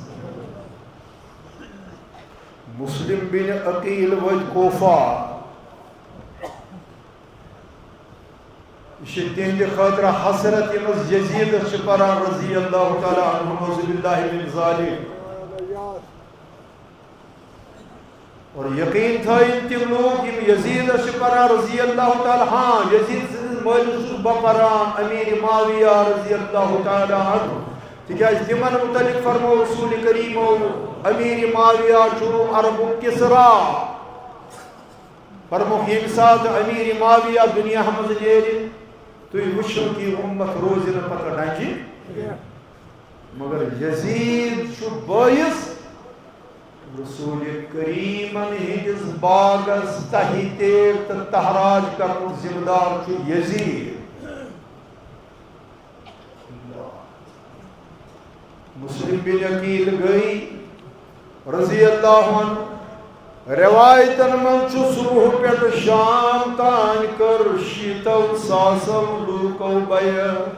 مسلم بن عقیل وٲتۍ کوفہ۔ یہِ چھِ تِہنٛدِ خٲطرٕ حسرت، یِم حظ یزیدس چھِ پران رضی اللہ تعالی عنہ، نعوذ باللہ من ذالک۔ اور یقین تھٲیِن تِم لوٗکھ یِم یزیدس چھِ پران رضی اللہ تعالی، ہاں، یزید سٕنٛدِس مٲلِس چھُس بہٕ پران، امیر معاویہ رضی اللہ تعالی عنہ، تِکیٛازِ تِمن متعلق فرموو رسول کریمو، امیر معاویہ چھُ عربُک کسریٰ۔ فرمووُکھ، ییٚمہِ ساتہٕ امیر معاویہ دُنیاہس منٛز نیرِ، تُہۍ وٕچھِو کہِ یہِ اُمت روزِ نہٕ پتہٕ ڈنجہِ۔ مگر یزید چھُ بٲیِس رسول کریمن ہٕنٛدِس باغس تہہِ تیگ تہٕ تہراج کرنُک ذمہٕ دار چھُ یزید۔ مسلم بن عقیل گٔے رضی اللہ عنہ۔ روایتن منٛز چھُ صبح پٮ۪ٹھ شام تام کٔر شیٖتو ساسو لوٗکو بیعت۔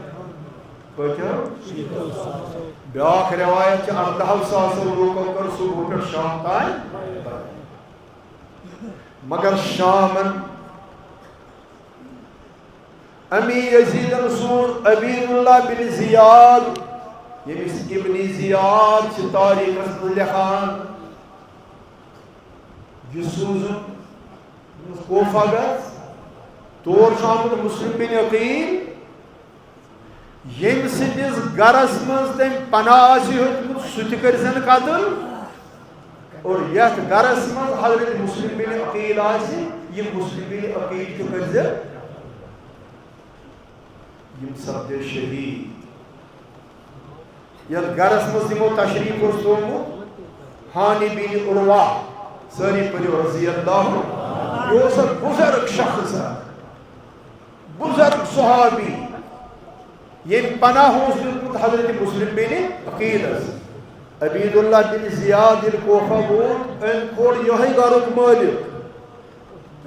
کۭتیو؟ بیٛاکھ روایت چھِ، اردہو ساسو لوٗکو کٔر صبح پٮ۪ٹھ شام تام بیعت۔ مگر شامن امی یزیدن سوٗز عبید اللہ بن زیاد، ییٚمِس ابن زیاد چھِ تاریخس منٛز لیکھان، یہِ سوٗزُن کوفہ گژھ، تور چھُ آمُت مسلم بن عقیل، ییٚمہِ سٕنٛدِس گرس منٛز تٔمۍ پناہ آسہِ ہیوٚتمُت، سُہ تہِ کٔرۍزٮ۪ن قتل۔ اور یتھ گرس منٛز حضرت مسلم بن عقیل آسہِ، یہِ مسلم بن عقیل تہِ کٔرۍزٮ۪ن، یِم سپدے شہید۔ یتھ گرس منٛز تِمو تشریف اوس تھوٚومُت، ہانی بن عروہ، سٲری پٔرِو رضی اللہ عنہ۔ یہِ اوس اکھ بزرگ شخص، اکھ بزرگ صحابی، ییٚمۍ پناہ اوس دیُتمُت حضرت مسلم بن عقیلس۔ عبید اللہ بن زیاد ییٚلہِ کوفہ ووت، أمۍ کوٚڑ یِہوٚے گرُک مٲلِک۔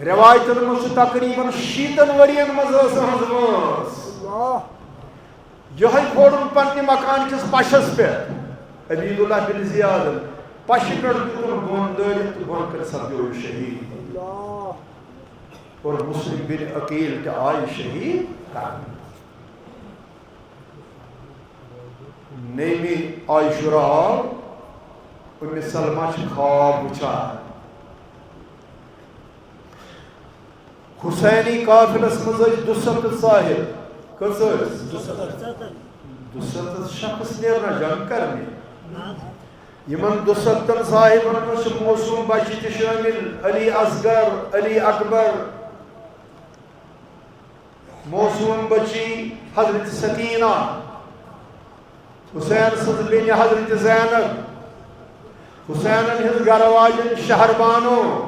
رٮ۪وایتن منٛز چھُ تقریباً شیٖتن ؤرین منٛز ٲس أہنٛز وٲنٛس۔ یِہوٚے کھولُن پننہِ مکان کِس پشس پٮ۪ٹھ۔ عبید اللہ بن زیادن پشہِ پٮ۪ٹھ دیُتُن بۄن دٲرِتھ تہٕ بۄن کنہِ سپدیو یہِ شہید۔ اور مسلم بن عقیل تہِ آیہِ شہید کرنہٕ۔ نیمہِ عاشورہ آو، اُمہِ سلمہ چھِ خواب وٕچھان۔ حسینی قافلس منٛز ٲسۍ دُسَتتھ صاحب۔ کٔژ ٲسۍ؟ دُسَتتھ شخص نیرنا جنگ کرنہِ۔ یِمن دُسَتتھن صاحبن منٛز چھِ معصوم بچہِ تہِ شٲمِل، علی اصغر، علی اکبر، معصوم بچی حضرت سکینہ، حسین سٕنٛز بیٚنہِ حضرت زینب، حسینن ہٕنٛز گرٕ واجٮ۪ن شہر بانو،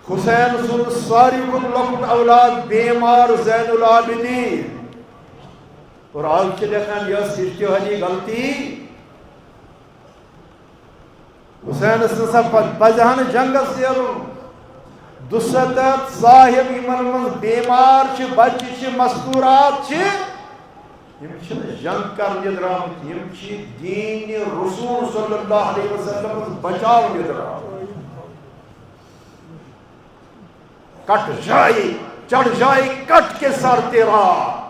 حسین سُنٛد ساروی کھۄتہٕ لۄکُٹ اولاد بیمار زین العابدین۔ اور آز چھِ لیکھان، یہِ ٲس اجتہادی غلطی۔ حسینس نسا پ-، پزِ ہا نہٕ جنگس نیرُن۔ دُسَتتھ صاحب یِمن منٛز بیمار چھِ، بچہِ چھِ، مستورات چھِ، یِم چھِنہٕ جنگ کرنہِ درامٕتۍ، یِم چھِ دین رسول صلی اللہ علیہ وسلمس بچاونہِ درامٕتۍ۔ کٹ جائے، چڑھ جائے کٹ کے سر تیرا۔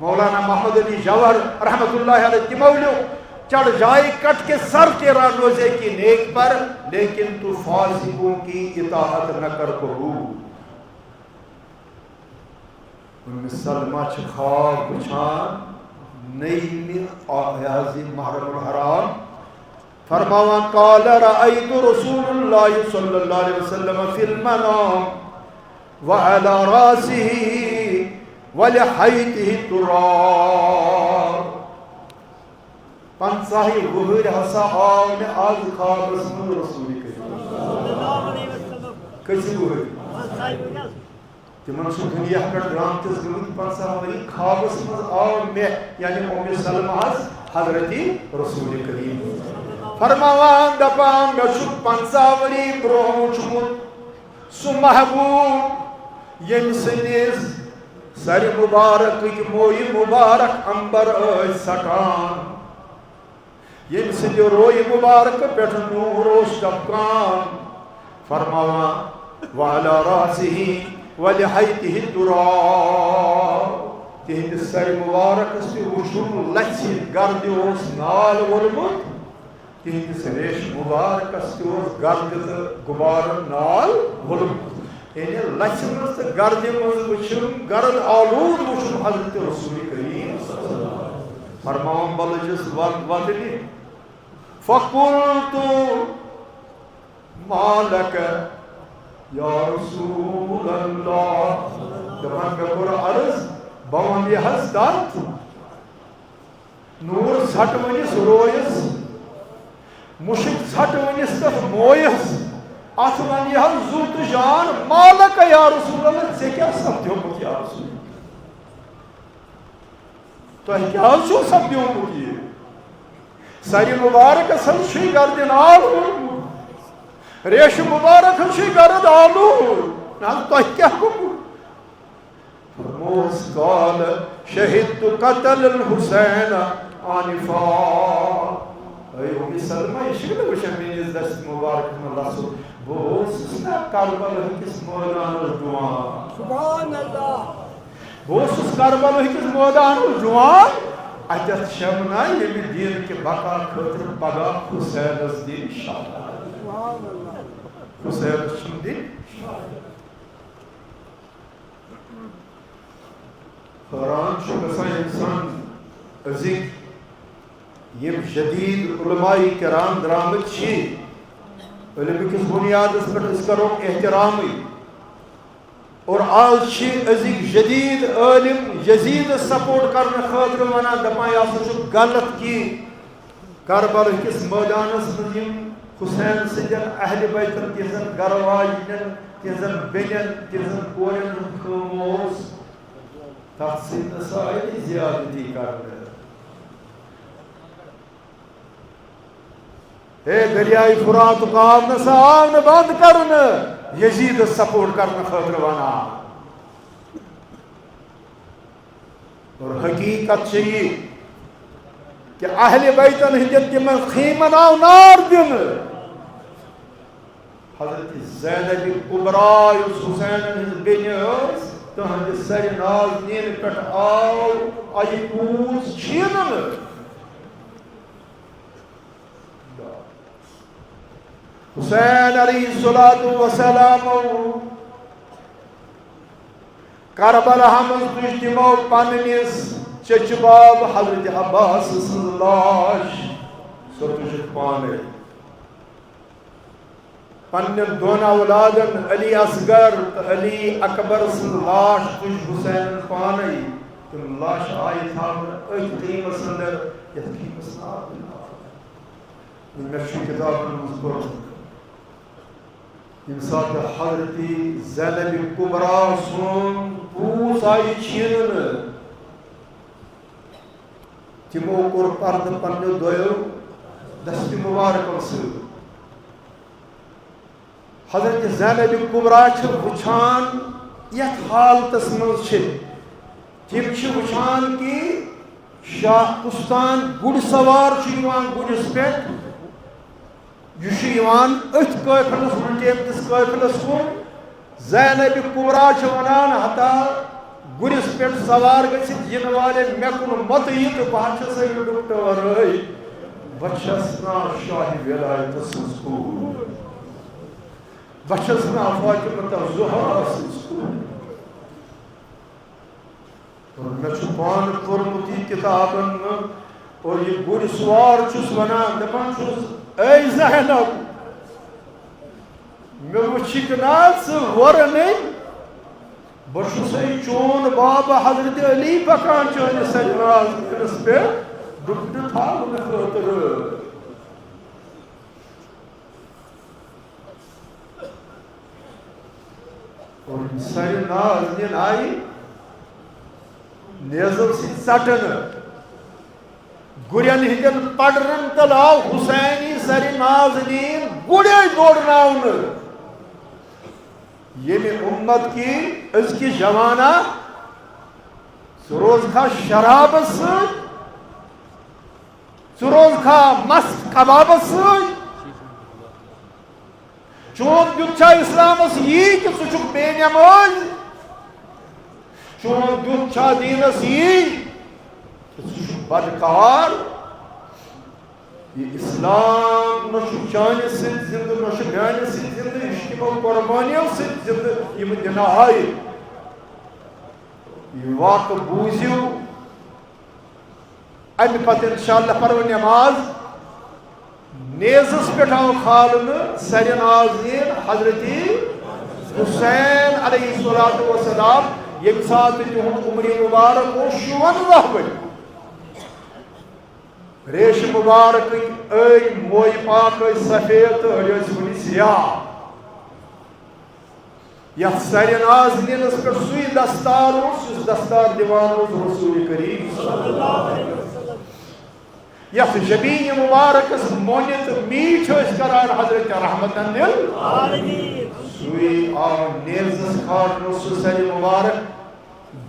مولانا محمد علی جوہر رحمت اللہ علیہ تِمو لیوٚکھ، چڑھ جائے کٹ کے سر تیرا روزے کی نیک پر، لیکن تو فاسقوں کی اطاعت نہ کر قبول۔ اُمِّ سلمہ چھِ خواب وٕچھان نٔیمہِ آ-، یہِ حظ یہِ محرم الحرام۔ فرماوان، قال رأيت رسول الله صلى الله عليه وسلم في المنام وعلى رأسه ولحيته تراب۔ پنٛژاہہِ وُہٕرۍ ہسا آو مےٚ از خوابس منٛز رسول کریم۔ کٔژِ وُہٕرۍ؟ تِمن چھُ دُنیا پٮ۪ٹھ درامتِس گٔمٕتۍ پنٛژاہ ؤری۔ خوابس منٛز آو مےٚ، یعنی اُمِّ سلمہ ہس، حضرت رسول کریم فرماوان دپان، مےٚ چھُ پنٛژاہ ؤری برونٛہہ وُچھمُت سُہ محبوب، ییٚمہِ سٕنٛدِس سرِ مبارکٕکۍ مویہِ مبارک عنبر ٲسۍ سٹان، ییٚمہِ سٕنٛدِ رویہِ مبارکہٕ پٮ۪ٹھ نوٗر اوس ٹپکان، فرماوان، وعلى رأسه ولحيته تراب۔ تِہنٛدِ سرِ مبارکس تہِ وُچھُم لژھِ گردِ اوس نال وولمُت، تِہنٛدِس ریشہِ مبارکس تہِ اوس گردِ تہٕ غبارن نال وولمُت۔ یعنی لژھِ منٛز تہٕ گردِ منٛز وُچھُم، گرد آلود وُچھُم حضرت رسول کریم۔ فرماوان بہٕ لٔجِس وَ-، وَدنہِ۔ فقلت ما لك يا رسول الله۔ دپان مےٚ کوٚر عرض، بہٕ وَنہٕ یہِ حظ کتھ۔ نوٗر ژھٹہٕ وٕنِس رویس، مُشک ژھٹہٕ وٕنِس تتھ مویس، اتھ ونہِ ہا زُو تہٕ جان، ما لك يا رسول الله، ژےٚ کیٛاہ سپدیومُت یا رسول؟ تۄہہِ کیٛاہ حظ چھُو سپدیومُت یہِ؟ سرِ مبارکس حظ چھُے گردِ نال ووٚنمُت، ریشہِ مبارک حظ چھُے گرد آلوٗ، نہ حظ تۄہہِ کیٛاہ گوٚمُت؟ فرموس، قال شهدت قتل الحسين آنفا۔ اے اُمِّ سلمہ، یہِ چھُکھ نہٕ وٕچھان میٲنِس دستِ مبارکس منٛز لژھُن؟ بہٕ اوسُس نا کربلا کِس مٲدانس ڈُوان۔ سبحان اللہ۔ بہٕ اوسُس کربلہٕ کِس مٲدانَس جوان، اَتٮ۪تھ شمنا ییٚمہِ دیٖن کہِ بقا خٲطرٕ پگاہ حسینَس دِنۍ شہادت۔ حسینَس چھِم دِنۍ۔ حٲران چھُ گژھان اِنسان، أزِکۍ یِم جدید علماء کرام درامٕتۍ چھِ، علم کِس بُنیادَس پٮ۪ٹھ أسۍ کرو احترامٕے۔ اور آز چھِ أزِکۍ جدید عٲلم یزیدس سپورٹ کرنہٕ خٲطرٕ ونان، دپان، یہِ ہسا چھُ غلط کہِ کربلہٕ کِس مٲدانس منٛز یِم حسین سٕنٛدٮ۪ن اہلِ بیتن، تِہنٛزن گرٕ واجنٮ۪ن، تِہنٛزن بیٚنٮ۪ن، تِہنٛزن کورٮ۪ن ہُنٛد خٲمہٕ اوس، تتھ سۭتۍ نہ سا آیہِ زیادتی کرنہٕ۔ ہے، دریائے فراتُک آب نہ سا آو نہٕ بند کرنہٕ، یزیدس سپورٹ کرنہٕ خٲطرٕ ونان۔ اور حقیقت چھِ یہِ کہ اہلِ بیتن ہٕنٛدٮ۪ن تِمن خیمن آو نار دِنہٕ۔ حضرت زینب کبریٰ، یُس حسینن ہٕنٛز بیٚنہِ ٲس، تہنٛدِ سرِ نازنیٖنہٕ پٮ۪ٹھ آو اَیہِ پوٗژ چھیننہٕ۔ حسین علیہ الصلوۃ والسلام کربلا منٛز تُج تِمو پننِس چچہِ باب حضرت عباس سٕنٛز لاش۔ سۄ تُجکھ پانے۔ پننٮ۪ن دۄن اولادن علی اصغر تہٕ علی اکبر سٕنٛز لاش تُج حسینن پانے۔ تِم لاشہٕ آیہِ تھاونہٕ أتھۍ خیمس اندر، یتھ خیمس ناو بلال۔ مےٚ چھُ کِتابن منٛز پوٚرمُت، ییٚمہِ ساتہٕ حضرت زینب کبریٰ سُنٛد پوٗژ آیہِ چھیننہٕ، تِمو کوٚر پردٕ پننیو دۄیو دستہِ مبارکو سۭتۍ۔ حضرت زینب کبریٰ چھِ وٕچھان، یتھ حالتس منٛز چھِ، تِم چھِ وٕچھان کہِ شاہ کُستان گُرۍ سوار چھُ یِوان گُرِس پٮ۪ٹھ، یہِ چھُ یِوان أتھۍ قٲفلس، اُلٹے کِس قٲفلس کُن۔ زینب کبریٰ چھِ ونان، ہتا گُرِس پٮ۪ٹھ سوار گٔژھِتھ یِنہٕ والٮ۪ن مےٚ کُن مت یہِ تہٕ بہٕ ہا چھَسے نہٕ ڈُپٹہٕ ورٲے۔ بہٕ چھَس نا شاہہِ ولایتس سٕنٛز کوٗر۔ بہٕ چھَس نا فاطمہ الزہرا سٕنٛز کوٗر۔ اور مےٚ چھُ پانہٕ پوٚرمُت یہِ کِتابن منٛز، اور یہِ گُرۍ سوار چھُس ونان، دپان چھُس، اے زینب، مےٚ وٕچھِکھ نا ژٕ وۄرٕ نٔنۍ؟ بہٕ چھُسے چون بابہٕ حضرت علی پکان چٲنِس سرِ نازنیٖنس پٮ۪ٹھ ڈُپٹہٕ تھاونہٕ خٲطرٕ۔ اور سرِ نازنیٖن آیہِ نیزو سۭتۍ ژٹنہٕ۔ گُرٮ۪ن ہٕنٛدٮ۪ن پڈرن تل آو حسینی سرِ نازنیٖن گُرے دورناونہٕ۔ ییٚمہِ اُمت کی أزکہِ جوانا ژٕ روزکھا شرابس سۭتۍ، ژٕ روزکھا مست کبابس سۭتۍ؟ چون دیُت چھا اسلامس یی کہ ژٕ چھُکھ بے نماز؟ چون دیُت چھا دیٖنس یی کہ ژٕ چھُکھ بدکار؟ یہِ اسلام نہ چھُ چانہِ سۭتۍ زندٕ، نہ چھُ میانہِ سۭتۍ زندٕ، یہِ چھُ تِمو قربانیو سۭتۍ زندٕ یِم دِنہٕ آیہِ۔ یہِ واقعہٕ بوٗزِو، امہِ پتہٕ انشاءاللہ پرو نماز۔ نیزس پٮ۪ٹھ آو کھالنہٕ سرِ نازنیٖن حضرت حسین علیہ الصلوۃ والسلام، ییٚمہِ ساتہٕ تِہُنٛد عمرِ مبارک اوس شُوَنزاہ ؤری۔ ریشہِ مبارکٕکۍ أڑۍ مویہِ پاک ٲسۍ سفید تہٕ أڑۍ ٲسۍ وُنہِ سیاہ۔ یتھ سرِ نازنیٖنس پٮ۪ٹھ سُے دستار اوس، یُس دستار دِوان اوس رسول کریم۔ یتھ جبین مبارکس مۄنہِ تہٕ میٖٹھۍ ٲسۍ کران حضرت رحمتن للعالمین۔ سُے آو نیزس کھالنہٕ سُہ سرِ مبارک۔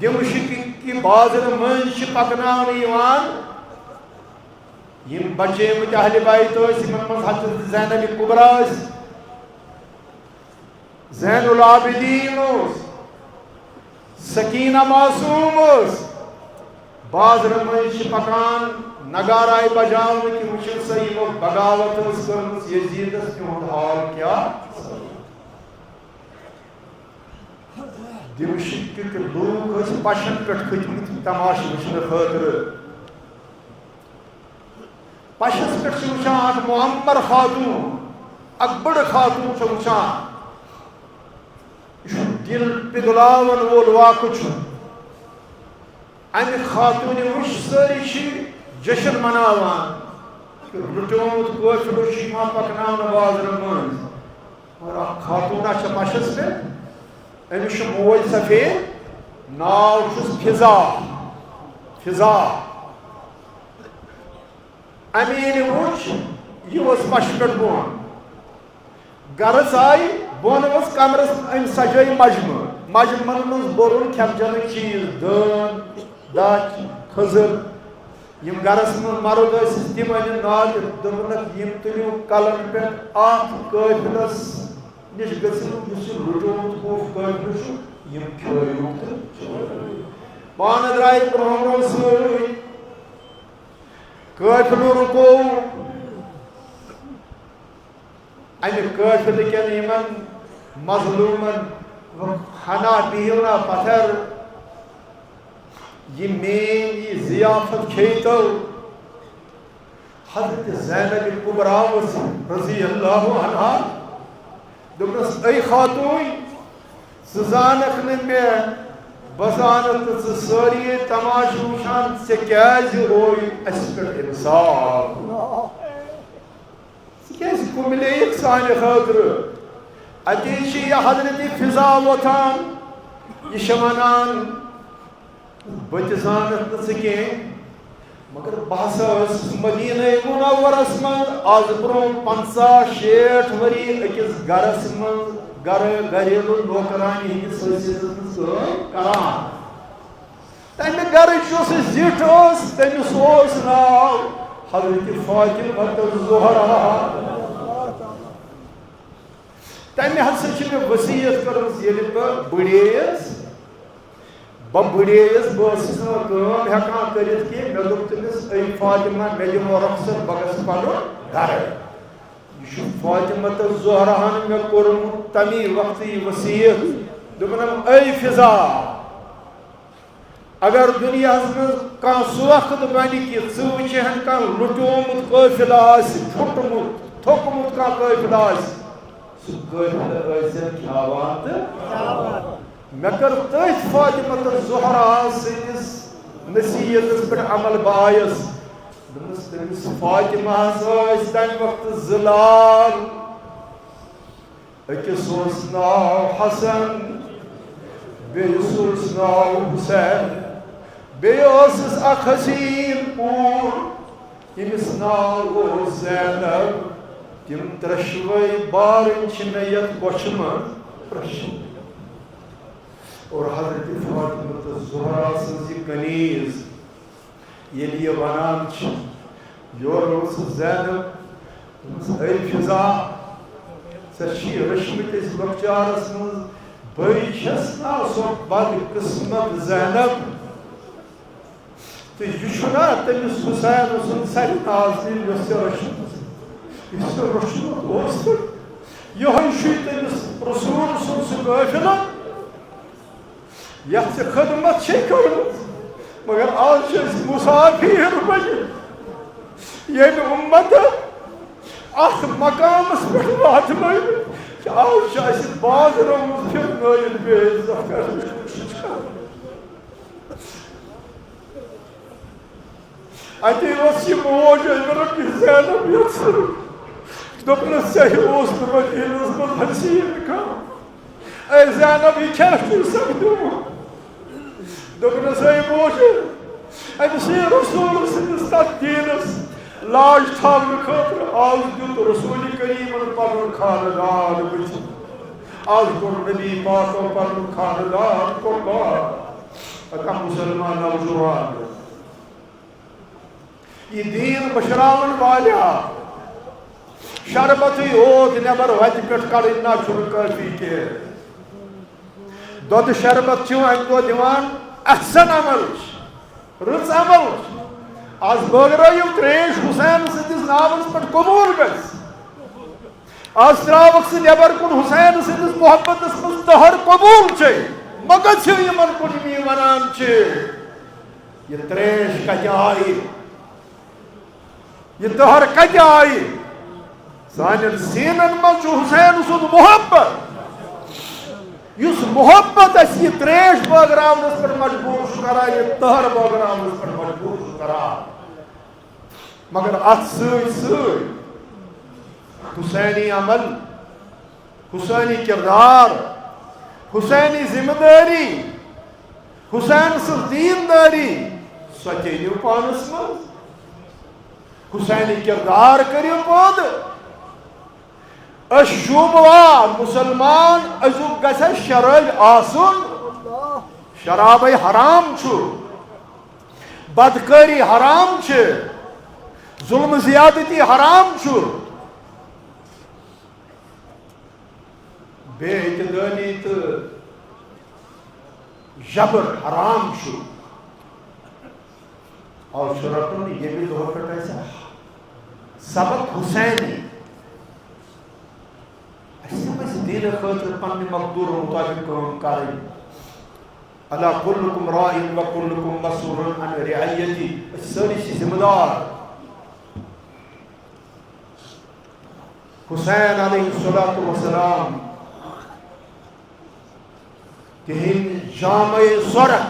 دمشق کہِ بازرٕ مٔنٛزۍ چھِ پکناونہٕ یِوان یِم بچیمٕتۍ اہلِ بیت ٲسۍ، یِمن منٛز حضرت زینب کبریٰ ٲسۍ۔ زین العابدین اوس، سکینہ معصوم ٲس۔ بازرٕ مٔنٛزۍ چھِ پکان، نگارٕ آیہِ بجاونہٕ کہِ وٕچھِو سا، یِمو بغاوت ٲس کٔرمٕژ یزیدس، تِہُنٛد حال کیٛاہ؟ دمشق کہِ لوٗکھ ٲسۍ پشن پٮ۪ٹھ کھٔتۍ مٕتۍ تماشہٕ وٕچھنہٕ خٲطرٕ۔ پشس پٮ۪ٹھ چھِ وٕچھان اکھ معمر خاتون، اکھ بٔڑ خاتون چھِ وٕچھان۔ یہِ چھُ دِل پِگلاون وول واقعہٕ چھُ۔ امہِ خاتوٗنہِ وٕچھ، سٲری چھِ جشن مناوان۔ لُٹیومُت قٲفلہٕ چھُ یِوان پکناونہٕ بازرٕ مٔنٛزۍ۔ مگر اکھ خاتوٗنا چھےٚ پشس پٮ۪ٹھ، أمِس چھُ موج سفید، ناو چھُس فضا۔ فضا۔ اَمہِ ییٚلہِ وُچھ، یہِ ؤژھ پشہِ پٮ۪ٹھ بۄن۔ گرس آیہِ، بۄن ؤژھ کمرس، أمۍ سجٲے مجمہٕ۔ مجمن منٛز بوٚرُن کھٮ۪ن چٮ۪نٕکۍ چیٖز، دٲن، دَچھ، کھٔزٕر۔ یِم گرس منٛز مرد ٲسِس، تِم أنِن نادِ، دوٚپُنکھ، "یِم تُلِو کلن پٮ۪ٹھ اَتھ قٲفلس نِش گٔژھِو، یُس یہِ لُٹیومُت قوف قٲفلہٕ چھُ، یِم کھیٲیِو تہٕ چٲیِو۔" پانہٕ درٛایہِ برونٛہہ برونٛہہ سۭتۍ۔ قٲفلہٕ رُکوو۔ امہِ قٲفلہٕ کٮ۪ن یِمن مظلوٗمن ہنا بِہِو نا پتھر، یہِ میٲنۍ یہِ ضیافت کھیٚیتو۔ حضرت زینب کبریٰ ؤژھ رضی اللہ عنہا، دوٚپنس، "اے خاتوٗن، ژٕ زانکھ نہٕ مےٚ، بہٕ زانتھ نہٕ ژٕ، سٲری تماشہٕ وٕچھان، ژےٚ کیازِ ہووُے اسہِ پٮ۪ٹھ انصاف؟ ژٕ کیازِ کُملییکھ سانہِ خٲطرٕ؟" اتی چھِ یہِ حضرت فضا وۄتھان، یہِ چھِ ونان، "بہٕ تہِ زانتھ نہٕ ژٕ کینٛہہ، مگر بہٕ ہسا ٲسٕس مدینہ منورس منٛز از برونٛہہ پنٛژاہ شیٹھ ؤری أکِس گرس منٛز گرٕ گریلو نوکرانی ہٕنٛدِس حٲثیتس منٛز کٲم کران۔ تمہِ گرٕچ یۄس زِٹھ ٲس، تٔمِس اوس ناو حضرت فاطمہ الزہرا۔ تمہِ ہسا چھِ مےٚ وصیت کٔرمٕژ، ییٚلہِ بہٕ بٕڑییَس، بہٕ بٕڑییَس، بہٕ ٲسٕس نہٕ وۄنۍ کٲم ہٮ۪کان کٔرِتھ کینٛہہ، مےٚ دوٚپ تٔمِس، 'اے فاطمہ، مےٚ دِمو رۄخصت، بہٕ گژھٕ پنُن گرٕ۔'" یہِ چھُ فاطمہ الزہراہن مےٚ کوٚرمُت تمی وقتہٕ یہِ وصیت۔ دوٚپُن، اے فضا، اگر دُنیاہس منٛز کانٛہہ سُہ وقت بنہِ کہِ ژٕ وٕچھِ ہن کانٛہہ لُٹیومُت قٲفلہٕ آسہِ، پھُٹمُت، تھوٚکمُت کانٛہہ قٲفلہٕ آسہِ، سُہ قٲفلہٕ ٲسۍ زن کھیاوان تہٕ مےٚ کٔر تٔتھۍ فاطمہ تہٕ زہرا سٕنٛدِس نصیحتس پٮ۪ٹھ عمل۔ بہٕ آیس، دوٚپمس، تٔمِس فاطمہ ہس ٲسۍ تمہِ وقتہٕ زٕ لال۔ أکِس اوس ناو حسن، بیٚیِس اوس ناو حسین، بیٚیہِ ٲسٕس اکھ حسیٖن کوٗر، ییٚمِس ناو اوس زینب۔ تِم ترٛٮ۪شوَے بارٕنۍ چھِ مےٚ یَتھ کۄچھِ منٛز پرٛٮ۪شوٕنۍ۔ اور حضرت فاطمہ تہٕ زہرا سٕنٛز یہِ کنیز، ییٚلہِ یہِ وَنان چھِ، یورٕ ؤژھ زینب، دوٚپمَس، "اے فضا، ژےٚ چھی رٔچھمٕتۍ أسۍ لۄکچارَس منٛز، بٔے چھَس نا سۄ بدقٕسمت زینب۔ تہٕ یہِ چھُنا تٔمِس حسین سُنٛد سَرِ نازنیٖن یۄس ژےٚ رٔچھمٕژ، یُس ژےٚ روٚچھمُت اوس تہٕ یِہوٚے چھُے تٔمِس رسول سُنٛد سُہ قٲفلہٕ۔" یَتھ ژےٚ خدمت چھے کٔرمٕژ، مگر آز چھِ أسۍ مُسافِر بٔنِتھ ییٚمہِ اُمتہٕ اَتھ مقامَس پٮ۪ٹھ واتنٲوِتھ کہِ آز چھِ اَسہِ بازرَو منٛز پھِرنٲوِتھ بے عزت کَرنٕچ کوٗشِش کَران۔ اَتی ٲس یہِ موج أمۍ رٔٹ یہِ زینب یَتھ سۭتۍ۔ دوٚپنَس، "ژےٚ ہیوٗ اوس نہٕ مدیٖنَس منٛز حسیٖن کانٛہہ۔ اے زینب، یہِ کیٛاہ چھُے سَپدیومُت؟" دوٚپنَس، "اے موج، أمۍ سٕے رسول سٕنٛدِس تَتھ دیٖنَس لاج تھاونہٕ خٲطرٕ آز دیُت رسول کریٖمَن پَنُن خانہٕ دار بٕتھِ۔ آز کوٚر نبی پاکَو پَنُن خانہٕ دار قربان۔" پَتہٕ مُسلمان نوجوان۔ یہِ دیٖن مٔشراوَن والیا، شربتٕے یوت نٮ۪بر وَتہِ پٮ۪ٹھ کڑٕنۍ نہ چھُنہٕ کٲفی کینٛہہ۔ دۄدٕ شربت چھِو اَمہِ دۄہ دِوان، احسن عمل چھِ، رٕژ عمل چھِ۔ از بٲگرٲیِو ترٛیش حسین سٕنٛدِس ناوَس پٮ۪ٹھ، قبوٗل گژھِ۔ از ترٛاوَکھ سُہ نٮ۪بر کُن حسین سٕنٛدِس محبتس منٛز تہر، قبوٗل چھے۔ مہ گژھِو یِمن کُن، یِم یہِ وَنان چھِ، یہِ ترٛیش کَتہِ آیہِ؟ یہِ تہر کتہِ آیہِ؟ سانٮ۪ن سیٖنن منٛز چھُ حسین سُنٛد محبت۔ یُس محبت اَسہِ یہِ ترٛیش بٲگراونس پٮ۪ٹھ مجبوٗر چھُ کران، یہِ تہر بٲگراونس پٮ۪ٹھ مجبوٗر چھُ کران۔ مگر اتھ سۭتۍ سۭتۍ حسینی عمل، حسینی کردار، حسینی ذمہ دٲری، حسین سٕنٛز دیندٲری، سۄ تہِ أنِو پانس منٛز۔ حسینی کردار کٔرِو پٲدٕ۔ أسۍ شوٗبوا مُسلمان، أزیُک گژھِ اَسہِ شرٲبۍ آسُن۔ شرابے حرام چھُ، بدکٲری حرام چھِ، ظلم زیادتی حرام چھُ۔ بے اعتدٲلی تہٕ جبر حرام چھُ۔ آز چھُ رٹُن ییٚمہِ دۄہ پٮ۪ٹھ اَسہِ سبق حسینی۔ اَسہِ پَزِ دیٖنہٕ خٲطرٕ پننہِ مقدوٗرٕ مُطابِق کٲم کرٕنۍ۔ الا کلکم راع و کلکم مسئول عن رعیتی۔ أسۍ سٲری چھِ ذمہٕ دار۔ حسین علیہ الصلوۃ والسلام، تِہنٛدۍ جامعہ سرخ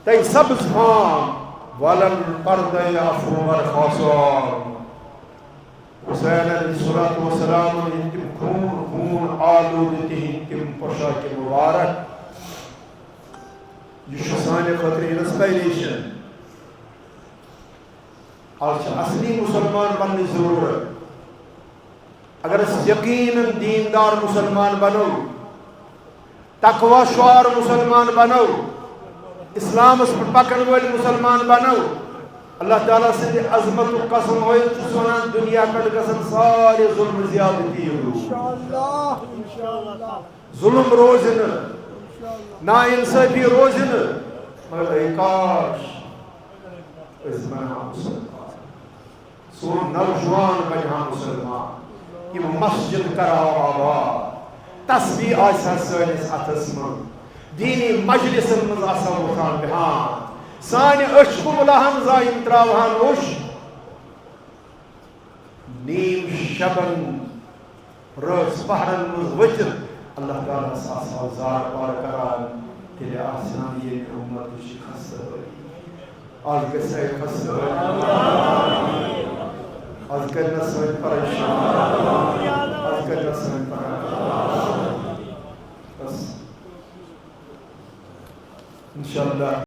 تہٕ سبز فام، ولن پردے افرومر خاصام۔ حسین علیہ الصلوۃ والسلام ہٕنٛدۍ تِم خوٗن، خوٗن آلودٕ تِہنٛدۍ تِم پوشاکہِ مبارک۔ یہِ چھُ سانہِ خٲطرٕ انسپائریشن۔ آز چھِ اصلی مسلمان بننٕچ ضرورت۔ اگر أسۍ یقیناً دیندار مسلمان بنو، تقوی شعار مسلمان بنو، اسلامس پٮ۪ٹھ پکن وٲلۍ مسلمان بنو، اللہ تعالیٰ سٕنٛدِ عظمتُک قسم ہٲوِتھ چھُس ونان، دُنیا پٮ۪ٹھ گژھن سارے ظلم زیادتی دوٗر۔ ظلم روزِ نہٕ، نا انصٲفی روزِ نہٕ، مگر اے کاش، أسۍ بنہو مسلمان۔ سون نوجوان بنہِ ہا مسلمان، یِم مسجد کرہو آباد، تسبیح آسہِ ہا سٲنِس اتھس منٛز، دیٖنی مجلسن منٛز آسہو وۄتھان بیہان، سانہِ أچھ کُملہن زایِم تراوہن اوٚش۔ نیم شبن رٲژ پہرن منٛز ؤتھِتھ اللہ تعالیٰ ہس آسہو زار پار کران، تیٚلہِ آسہِ ہا نہٕ ییٚمہِ اُمتٕچ خستہٕ حٲلی۔ آز گژھِ ہے خستہٕ حٲلی۔ آز کرِ نہ سٲنۍ پریشان۔ آز کرِ نہ سٲنۍ پریشان۔ بس۔ انشاءاللہ۔